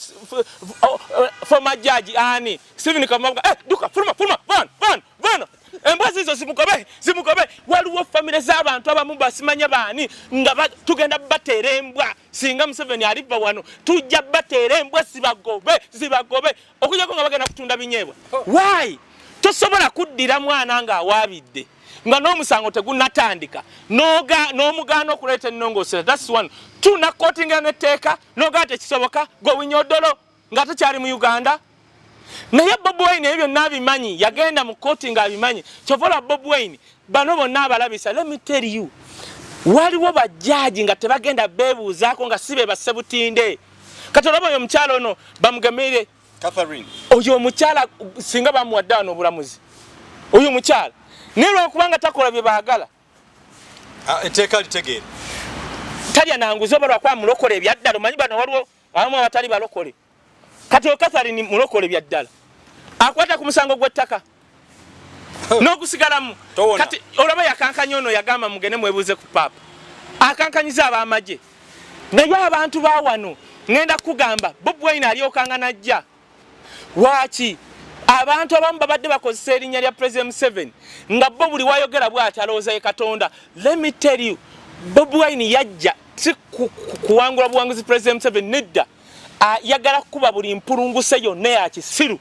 former judge ani Steven Kavuma." Eh, duka, fuluma, fuluma, vana, vana, vana, embwa zizo zimugobe, zimugobe. Waliwo famire z'abantu abamu basimanya baani nga tugenda bateera embwa singa Museveni aliva wano, tujja bateera embwa zibagobe, zibagobe, okujjako nga bagenda kutunda binyeebwa. Why tosobola kuddira mwana ng'awaabidde nga n'omusango tegunnatandika n'omugaana okuleeta ennongoosera? That's one. Two, nakootingira n'etteeka n'ogaa tekisoboka. Gwe Owiny Dollo nga tekyali mu Uganda, naye Bobi Wine ebyo byonna abimanyi, yagenda mu kooti ng'abimanyi. Kyova olwa Bobi Wine bano bonna abalabisa. Let me tell you, waliwo bajjaaji nga tebagenda beebuuzaako nga si be bassebutinde. Kati olaba oyo omukyala ono bamugemere. Catherine. Oyo omukyala singa bamuwadde wano obulamuzi, oyo omukyala, naye lwakubanga takola bye baagala. Ah, etteeka litegeera. Talya nanguzi oba lwakuba mulokole ebyaddala. Omanyi bano waliwo abamu abatali balokole. Kati o Catherine mulokole byaddala, akwata ku musango gw'ettaka n'ogusigalamu. Towona. Kati olaba yakankanya ono, yagamba mugende mwebuuze ku paapa, akankanyiza ab'amagye. Naye abantu ba wano ŋŋenda kugamba Bobi Wine alyokanga najja waaki. Abantu abamu babadde bakozesa erinnya lya President Museveni nga bo buli wayogera bw'ati alowooza ye Katonda. Let me tell you, Bobi Wine yajja si kuwangula buwanguzi President Museveni, nedda, ayagala kukuba buli mpulunguse yonna ya kisiru.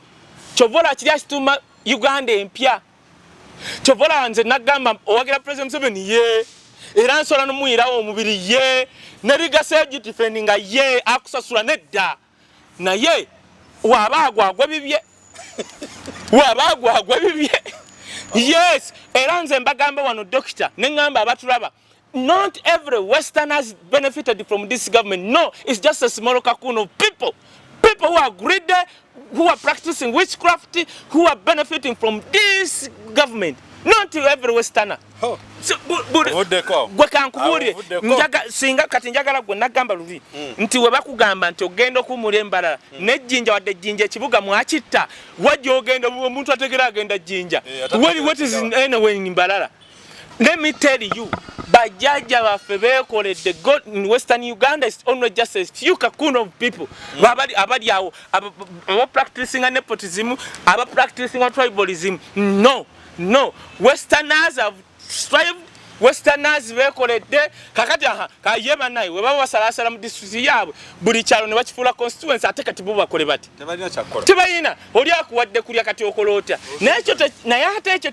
Kyova olaba kiri akituuma Uganda empya. Kyova olaba nze nagamba owagira President Museveni ye, era nsobola nomuyirawo omubiri ye, ne legacy egidefendinga ye, akusasula nedda. Naye waba agwagwa bibye, waba agwagwa bibye. Yes, era nze mbagamba wano dokita, neŋŋamba abatulaba, not every Westerners benefited from this government. No, it's just a small cocoon of people. People who are greedy, who are practicing witchcraft, who are benefiting from this government. Not every Westerner. So, gwe kankubuulire, singa kati njagala gwe nagamba luli nti we bakugamba nti ogenda okuwumula embalala nejjinja, wadde ejjinja ekibuga mwakitta, wajja ogenda omuntu ategera agenda jjinja. What is anyway in Mbarara? Let me tell you, bajjajja baffe beekoledde. God in Western Uganda is only just a few cocoon of people abali awo aba practicing nepotism, aba practicing tribalism. No, no, Westerners have strived. Westerners beekoledde. Kakati aha kaye bannaye we baba basalasala mu disitulikiti yaabwe, buli kyalo ne bakifuula constituency, ate kati bo bakole bati tebalina. Oli akuwadde kulya, kati okola otya? Naye ate ekyo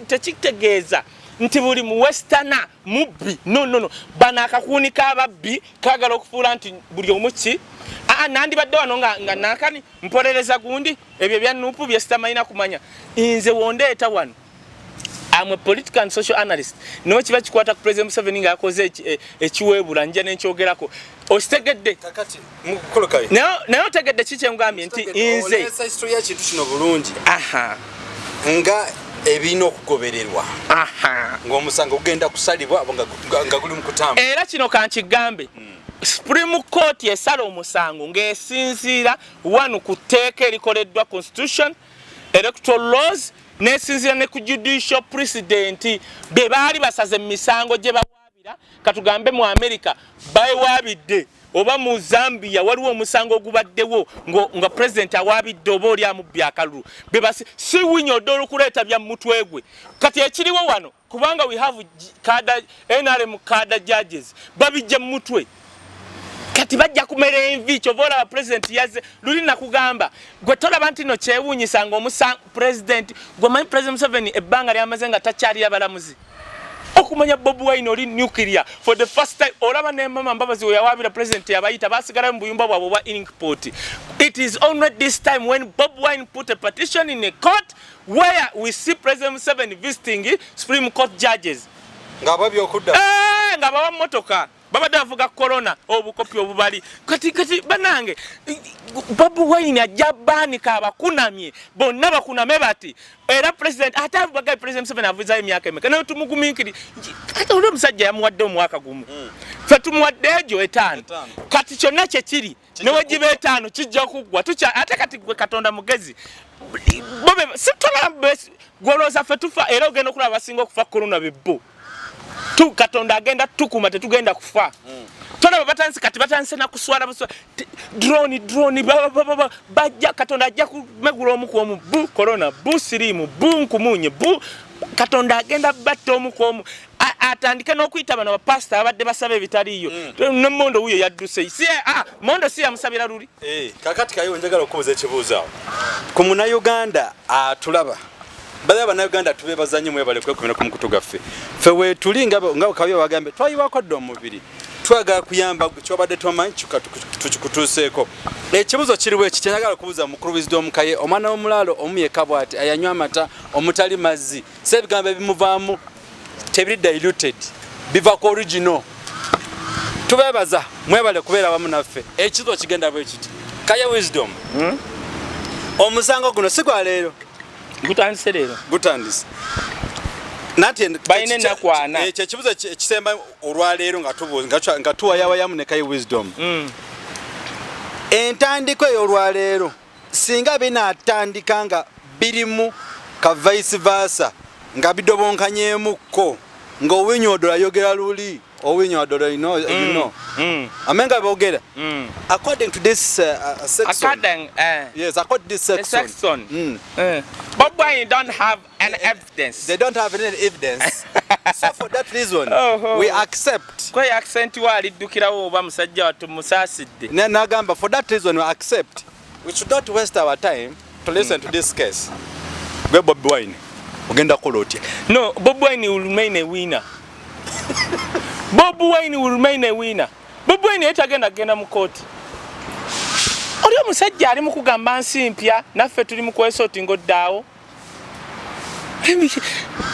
tekitegeeza nti buli mu westerner mubbi. No, no, no, bano akakuuni k'ababbi kagala okufuula nti buli omu ki. Aa, nandibadde wano nga nankani mpolereza gundi ebyo ebya NUP byesitamalina kumanya. Nze wondeeta wano, I'm a political and social analyst. Niwe kiba kikwata ku President Museveni nga yakoze ekiweebula, nja nenkyogerako. Okitegedde? Naye otegedde ki kyengambye nti nze history y'ekintu kino bulungi nga ebirina okugobererwa ng'omusango gugenda kusalibwa nga guli mu kutambula. Era kino kankigambe, Supreme Court esala omusango ng'esinziira wano ku tteeka erikoleddwa constitution, electoral laws, n'esinziira ne ku judicial precedent bye baali basaze mu misango gye bawaabira. Katugambe mu America bawaabidde, oba mu Zambia waliwo omusango ogubaddewo nga president awaabidde oba oli amubbi akalulu, bebasi si Owiny Dollo okuleeta bya mutwe gwe. Kati ekiriwo wano, kubanga we have cadre, NRM cadre judges babijja mu mutwe, kati bajja kumera envi. Kyova olaba president yazze luli nakugamba gwe tolaba nti no kyewuunyisa nga omusa president gwe manyi President Museveni ebbanga lyamaze nga takyalira balamuzi okumanya Bobi Wine oli nuclear for the first time. Olaba ne Mama Mbabazi we yawaabira president yabayita, basigalayo mu buyumba bwabwe obwa Inkpot. It is only this time when Bobi Wine put a petition in a court where we see President Museveni visiting Supreme Court judges. Ng'aba byokudda. Eh, nga bawa motoka babadde bavuga corona obukopi obubali. Kati banange, Bobi Wine ajja baanika abakunamye bonna bakuname bati. Era president ate bagaye President Museveni avuzayo emyaka emeka? Naye tumugumiikiri. Kati oli omusajja yamuwadde omwaka gumu, ffe tumuwadde egyo 5. Kati kyonna kyekiri newegiba 5 kijja kuggwa. Ate kati gwe Katonda mugezi, bobe sitola gwolowooza ffe tufa, era ogenda okulaba basinga okufa korona bebbo tu. Katonda agenda tukuma, tetugenda kufa. Tolaba batandise, kati batandise nakuswala buswa drone drone bajja. Katonda ajja kumegula omu ku omu, bu korona, bu siriimu, bu nkumunye, bu Katonda agenda batta omu ku omu. Atandike n'okuyita bano bapasita abadde basaba ebitaliiyo. Ne Mondo wuyo yadduse si, ah, Mondo si yamusabira luli. Kakati kayo njagala okubuuza ekibuuzo awo ku Munnayuganda atulaba. Bala Abannayuganda tubeebaza nnyo, mwebale kwekumira ku mukutu gaffe. Ffe weetuli nga Kabyo bagambe twayiwako dda omubiri, twagala kuyamba kyobadde tomanyi tukikutuuseeko. Ekibuuzo kiriwo eki kyenjagala okubuuza mukulu Wisdom Kaye, omwana w'omulaalo omu yekka bw'ati ayanywa amata omutali mazzi, si ebigambo ebimuvaamu tebiri diluted, biva ku original. Tubeebaza, mwebale kubeera wamu naffe. Ekizo kigenda bwe kiti, Kaye Wisdom, Omusango guno si gwa leero. Gutandise leero. Gutandise nati Balina ennaku 40. Ekyo ekibuzo ekisemba olwaleero nga tubuuza, nga tuwayawayamu ne Kaye Wisdom, entandiko ey'olwaleero singa binaatandika nga birimu ka vice versa, nga bidobonkanyemukko, nga Owiny Dollo ayogera luli. Owinyo Adolo, you know. Amenga boogera. According to this section. According, Yes, according to this the section. section. Bobi Wine don't have any evidence. They don't have any evidence. So for that reason, Oh. we accept. Kwe accent wa aliddukirawo oba musajja wattu musaasidde. Nagamba for that reason we accept. We should not waste our time to listen to this case. Gwe Bobi Wine, ogenda kukola otya? No, Bobi Wine will remain a winner. Bobi Wine will remain a winner. Bobi Wine yetagenda kugenda mu kooti. Oli omusajja ali mu kugamba nsi mpya, naffe tuli mu kwesortinga oddaawo.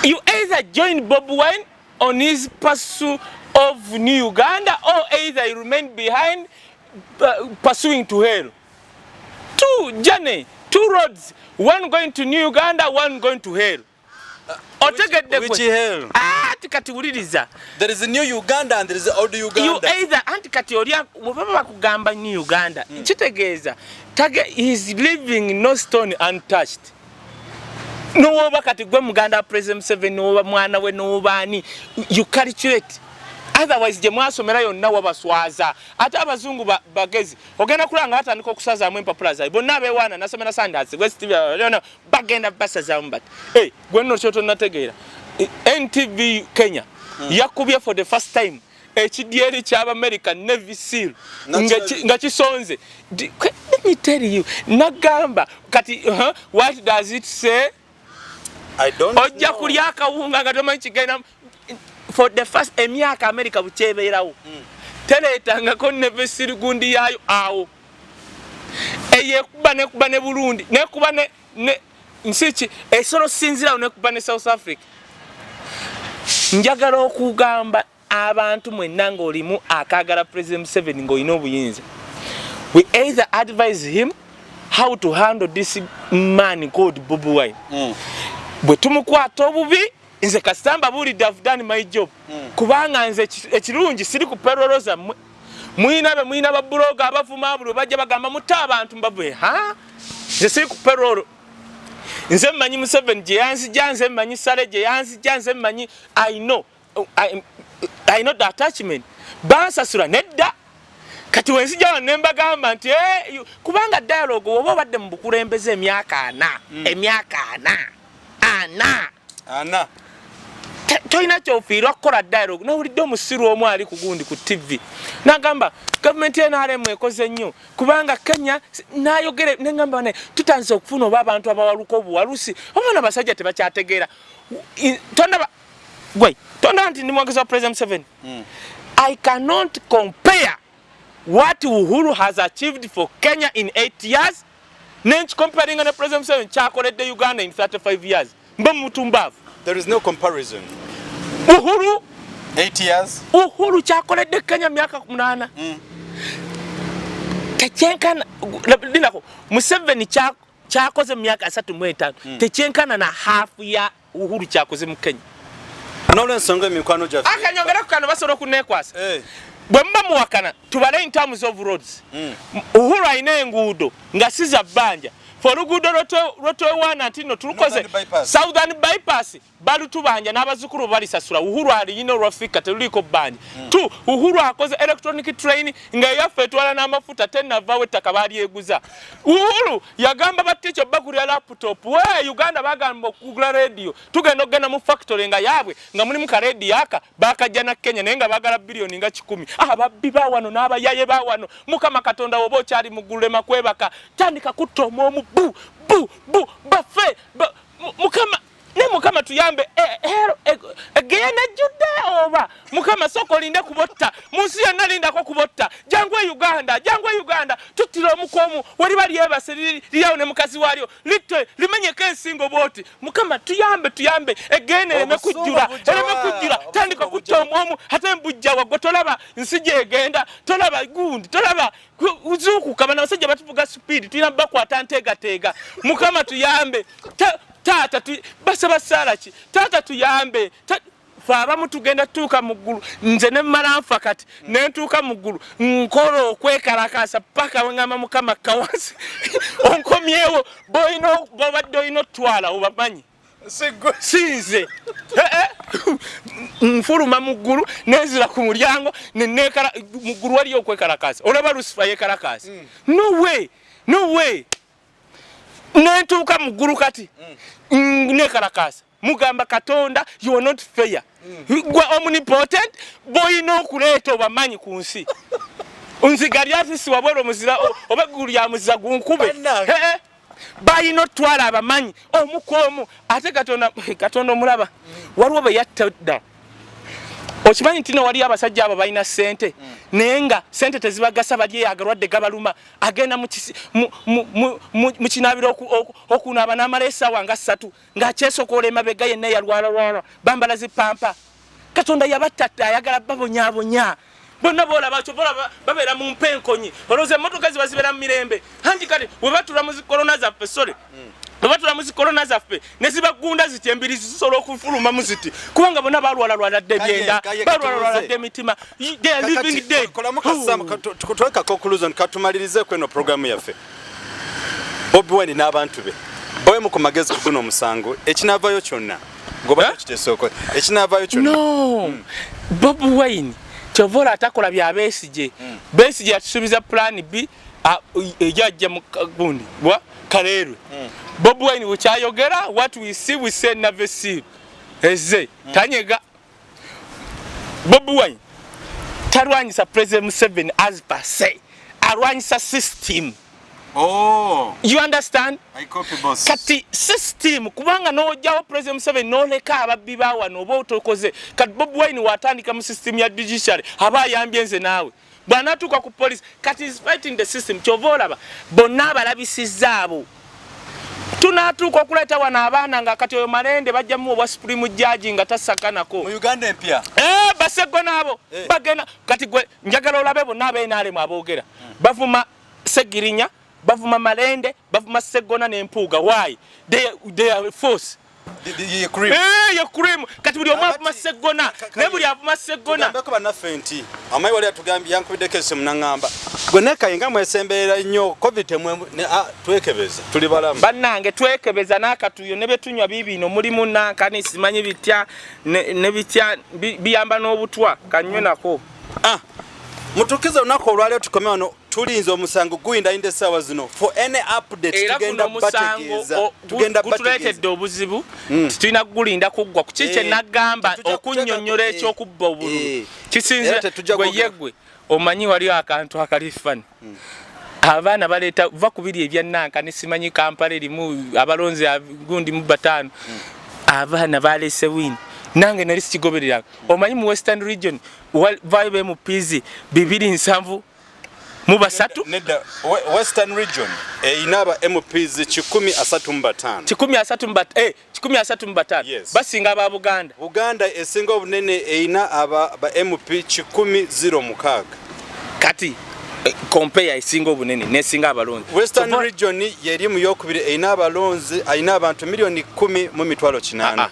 You either join Bobi Wine on his pursuit of New Uganda or either you remain behind pursuing to hell. Two journey, two roads, one going to New Uganda, one going to hell. Otegedde Which gwe? Hell? Ah, ati kati wuliriza. There is a new Uganda and there is old You Uganda. either, anti kati oli bwe baba bakugamba New Uganda, kitegeeza tage is leaving no stone untouched. Nowoba kati gwe muganda wa President Museveni, nowoba mwana we, nowoba ani, you calculate, otherwise gye mwasomera yonna wabaswaza. Ate abazungu bagezi, ogenda kulaba nga batandika okusazaamu empapula zaabwe bonna abeewaana nasomera Sandhurst, West, bagenda basazaamu bati. Hey, gwe nno kyotonategeera, NTV Kenya yakubye for the first time ekidyeri ky'Abamerika Navy SEAL nga kisonze. Let me tell you, nagamba kati what does it say? I don't Ojja know. kulya akawunga nga tomanyi kigenda. For the first emyaka America bukyebeerawo, teleetangako Navy SEAL gundi yaayo awo eyo ekuba nekuba ne Burundi, nekuba ne nsi ki esobola okusinzirawo, nekuba ne South Africa. Njagala okugamba abantu mwenna ng'olimu akaagala President Museveni ng'olina obuyinza, we either advise him how to handle this man called Bobi Wine. Bwe tumukwata obubi, nze kasita mbabuulidde, have done my job, kubanga nze ekirungi siri ku payroll zammwe. Muyina be muyina ba blogger abavuma, buli bajja bagamba mutte abantu mbavuye. Ha, nze siri ku payroll. Nze mmanyi Museveni gye yanzija, nze mmanyi sale gye yanzija, nze mmanyi. I know the attachment bansasula nedda. Kati wenzija wano ne mbagamba nti kubanga dialogue woba obadde mu bukulembeze emyaka 40, emyaka 40 ana, Ana. Tolina kyofiirwa kukola dialogue. Nawulidde omusiru omu ali ku gundi ku TV nagamba gavumenti NRM ekoze nnyo kubanga Kenya nayogere neŋamba naye tutandise okufuna oba abantu abawaluka obuwalusi oba nabasajja tebakyategeera. Tondaba gwe, tondaba nti ndi mwogezi wa President Museveni. I cannot compare what Uhuru has achieved for Kenya in 8 years nenkicomparinga ne President Museveni kyakoledde Uganda in 35 years. Mba mutumbaavu. There is no comparison. Uhuru 8 years. Uhuru kyakoledde Kenya myaka 8 tekyenkana. Linako Museveni kyakoze mu myaka 35 tekyenkana na hafu ya Uhuru kyakoze mu Kenya. N'olwensonga emikwano gyaffe. Akanyongeraku kano, basobola okunekwasa. Eh. Bwe muba muwakana, tubale in terms of roads. Uhuru alina enguudo nga si za bbanja. Fe oluguudo lwetwewaana nti nno tulukoze, Northern Bypass. Southern Bypass, balutubanja n'abazzukulu balisasula. Uhuru alina olwafika teluliiko bbanja. Tu Uhuru akoze electronic train nga eyaffe etwala n'amafuta tenavaawo, ettaka balyeguza. Uhuru yagamba batikyo bagulira laptop. We Uganda bagamba okugula radio, tugenda okugenda mu factory nga yaabwe nga mulimu ka radio aka bakajja na Kenya, naye nga bagala biliyoni nga 100. Ababbi bawano n'abayaye bawano. Mukama Katonda, woba okyali muggulu, kwebaka, tandika kutta omwomu bu bu bu bafe Mukama ne Mukama tuyambe. Egenda ejjudde oba Mukama sooka olinde kubotta mu nsi yonna, lindako kubotta. Jangu e Uganda, jangu e Uganda, tuttira omukomu weriba lyebase liryawo ne mukazi waalyo, litte limenyeko ensingo bwoti. Mukama tuyambe, tuyambe, egenda ereme Obusungu kujjula, bujja ereme wa? kujjula. Tandika Obusungu kutta bujja. omwomu ate mbujja wagwe. Tolaba nsi gyegenda, tolaba gundi, tolaba zuukuka. Bano abasajja batuvuga speed, tulina bakwata nteegateega. Mukama tuyambe. Taata basaba saala ki? Taata tuyambe. Fe abamu tugenda tutuuka mu ggulu. Nze ne mmala nfa kati ne ntuuka mu ggulu, nkola okwekalakaasa paka wengamba Mukama kawansi onkomyewo. Bobadde olina otwala obamanyi. Sinze eh, eh. Nfuluma mu ggulu nenzira ku mulyango nenekala mu ggulu, waliyo okwekalakaasa, olaba Lusifa yekalakaasa. No way, no way. Nentuuka mu ggulu kati nekalakaasa, mugamba Katonda, you are not fair. Gwe omnipotent boyina okuleeta obamanyi ku nsi, nzigali ati si wabweru omuzira oba eggulu lya muzira gunkube. Bannange. Eh, eh. Balina otwala abamanyi omu ku omu. Ate Katonda, Katonda omulaba, waliwo be yatta dda. Okimanyi nti no waliyo abasajja abo balina sente, naye nga sente tezibagasa, bali eyo agalwadde gabaluma, agenda mu kinaabiro okunaaba n'amala essaawa nga 3 ng'akyesokoola emabega yenna yalwalalwala, bambala zipampa. Katonda yabattatta, ayagala babonyaabonya bonna. Boolaba kyobola babeera mu mpenkonyi, olowooza emmotoka ziba zibeera mu mirembe anti kati we batula mu zikorona zaffe, sole bwe batula mu zikorona zaffe ne zibagunda ziti, embirizi zisobola okufulumamu ziti, kubanga bonna balwalalwala dda ebyenda, Kaye, balwalalwala katubuze. dda emitima. They are living dead. Kolamu kasamu tweka conclusion, katumalirize kweno programu yaffe. Bobi Wine n'abantu be bawemu ku magezi ku guno omusango, ekinaavayo kyonna ngoba Eh? kitesooko, ekinaavayo kyonna. No, Bobi Wine kyova olwo atakola bya Besigye. Besigye yatusuubiza plan B ejajja mu gundi bwa Kaleerwe. Bobi Wine wekyayogera, what we see, we say never see eze tanyega. Bobi Wine talwanyisa President Museveni as per se, alwanyisa system. Oh, You understand? I copy, boss. Kati system, kubanga n'ojjawo President Museveni n'oleka ababbi ba wano, oba otokoze. Kati Bobi Wine watandika mu system ya judiciary, aba ayambye nze naawe. Bw'anaatuuka ku police, kati is fighting the system. Kyova olaba bonna abalabisizza abo, tunaatuuka okuleeta wano abaana nga kati oyo Malende bajjamu obwa supreme judge nga tasakanako. Mu Uganda empya. Eh, baseggo naabo bagenda. Kati gwe njagala olabe bonna ab'NRM aboogera, bavuma Segirinya, bavuma Malende, bavuma Seggona n'Empuuga. Why? They are force. Ye cream. Eh, ye cream. Kati buli omu avuma Seggona, naye buli avuma Seggona. Tugambeko bannaffe nti amayi wali atugambye, yankubiddeko esimu naŋŋamba, gwe nekaye nga mwesemberera nnyo COVID, twekebeza, tuli balamu. Bannange, twekebeza n'akatuyo ne betunywa biibino, mulimu nankani simanyi bitya ne bitya biyamba n'obutwa, kanywe nako. Ah, mutukize olunaku olwaleero tukome wano, tulinze omusango guyindayinda essaawa zino. For any update Era tugenda guno omusango bategeeza, tugenda gutuleetedde bategeeza. obuzibu. Tulina kugulinda kuggwa kuki kye Eh, nagamba tetujja okunnyonnyola ekyokubba obululu kisinze. Era tetujja Gwe kwogera. yeggwe omanyi waliyo akantu akali fani, abaana baleeta va ku biri ebyannankani, simanyi Kampala erimu abalonzi gundi mu bataano, abaana balese win. Nange nali sikigobereranga. Omanyi mu Western Region vayo be MPs 273? Nedda, Western Region erina aba MPs 135. 135. Yes. Basinga aba Buganda. Buganda esinga obunene erina aba ba MP 106. Kati compare esinga obunene nesinga abalonzi. Western Region Region yeri mu yokubiri, erina abalonzi, erina abantu miliyoni 10 mu mitwalo 8. Ah, ah.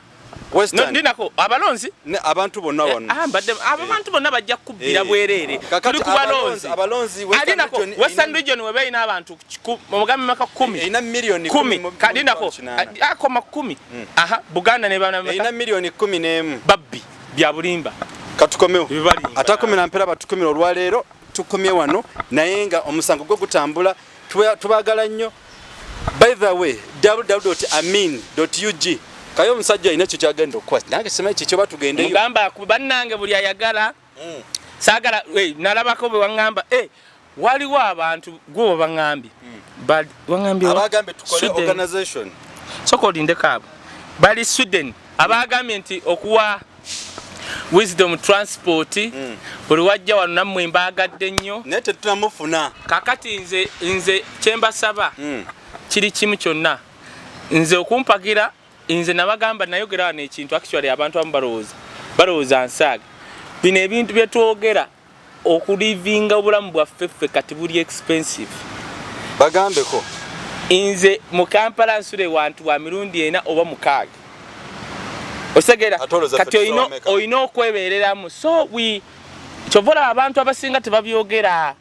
Western Ndinako abalonzi. Abantu bonna wano. Ah, mbadde abo bantu bonna bajja kubbira bwereere. Kakati Tuli ku balonzi. Abalonzi, Western Alinako Region Western erina- Region weba erina abantu mugambe maka 10. Erina miliyoni 10. 10 mu Kadinako 800. akoma 10. Aha, Buganda ne bana Erina miliyoni 11. Babbi, bya bulimba. Katukomewo. Bibalimba. Atakumira mpera batukumira. Olwaleero tukomye wano, naye nga omusango gwo gutambula. Tubagala nnyo. By the way, www.amin.ug. Kaye omusajja alina ekyo kyagenda okukola, nange simanyi kikyo, batugendeyo. Mugamba bannange buli ayagala, saagala nalabako bwe waŋŋamba, waliwo abantu gwe baŋŋambye. Waŋŋambye Abagambye tukole Sweden. organization. Soka olindeko, abo bali Sweden abagambye nti okuwa Wisdom Transport buli wajja wano, nammwe mbaagadde nnyo. Naye tetunamufuna. Kakati nze kyembasaba kiri kimu kyonna, nze okumpagira. Nze nabagamba, nayogera wano ekintu, actually abantu abamu balowooza nsaaga. Bino ebintu byetwogera, okulivinga obulamu bwaffe ffe kati buli expensive. Bagambeko. Nze mu Kampala nsula ewantu wa mirundi ena oba mukaaga, otegeera? Ate olowooza ffe Kati tusobola meka? Olina okwebereramu. So we kyova olaba abantu abasinga tebabyogera.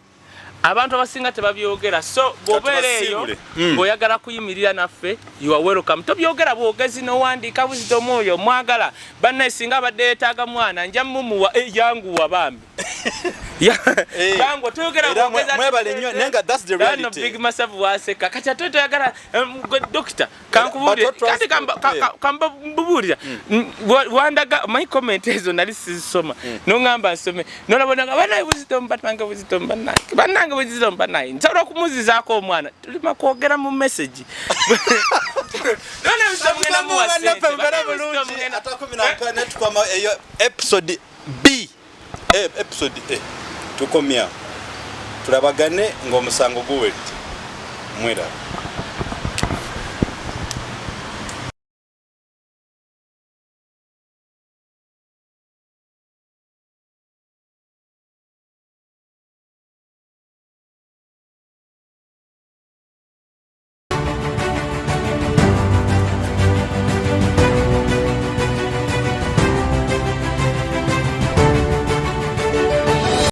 Abantu abasinga tebabyogera, so bw'obeera eyo Katubasiibule. Ng'oyagala kuyimirira naffe, you are welcome. Tobyogera bwogezi, nowandiika Wisdom oyo mwagala bannaye. Singa abadde yeetaaga mwana, nja mumuwa. Yanguwa bambi. Yanguwa, toyogera Era bwogezi ate mwebale nnyo, naye nga that's the Era no reality. Big Masavu waseka. Kati ate toyagala gwe doctor, kankubuulire. But what Kati kamba mbubuulira. Wandaga my comment ezo nali sizisoma, noŋŋamba nsome, nolabonanga banaye Wisdom, bannange Wisdom, bannange, bannange Wisdom, bannange, nsobola okumuzizaako omwana. Tulima kwogera mu message. None Wisdom ngenda muwa Bannaffe, ssente. mubeere Bannange Wisdom bulungi. ngenda Ate 14 tukwama eyo episode B. Episode A tukomya, tulabagane ng'omusango guwedde. Mweraba.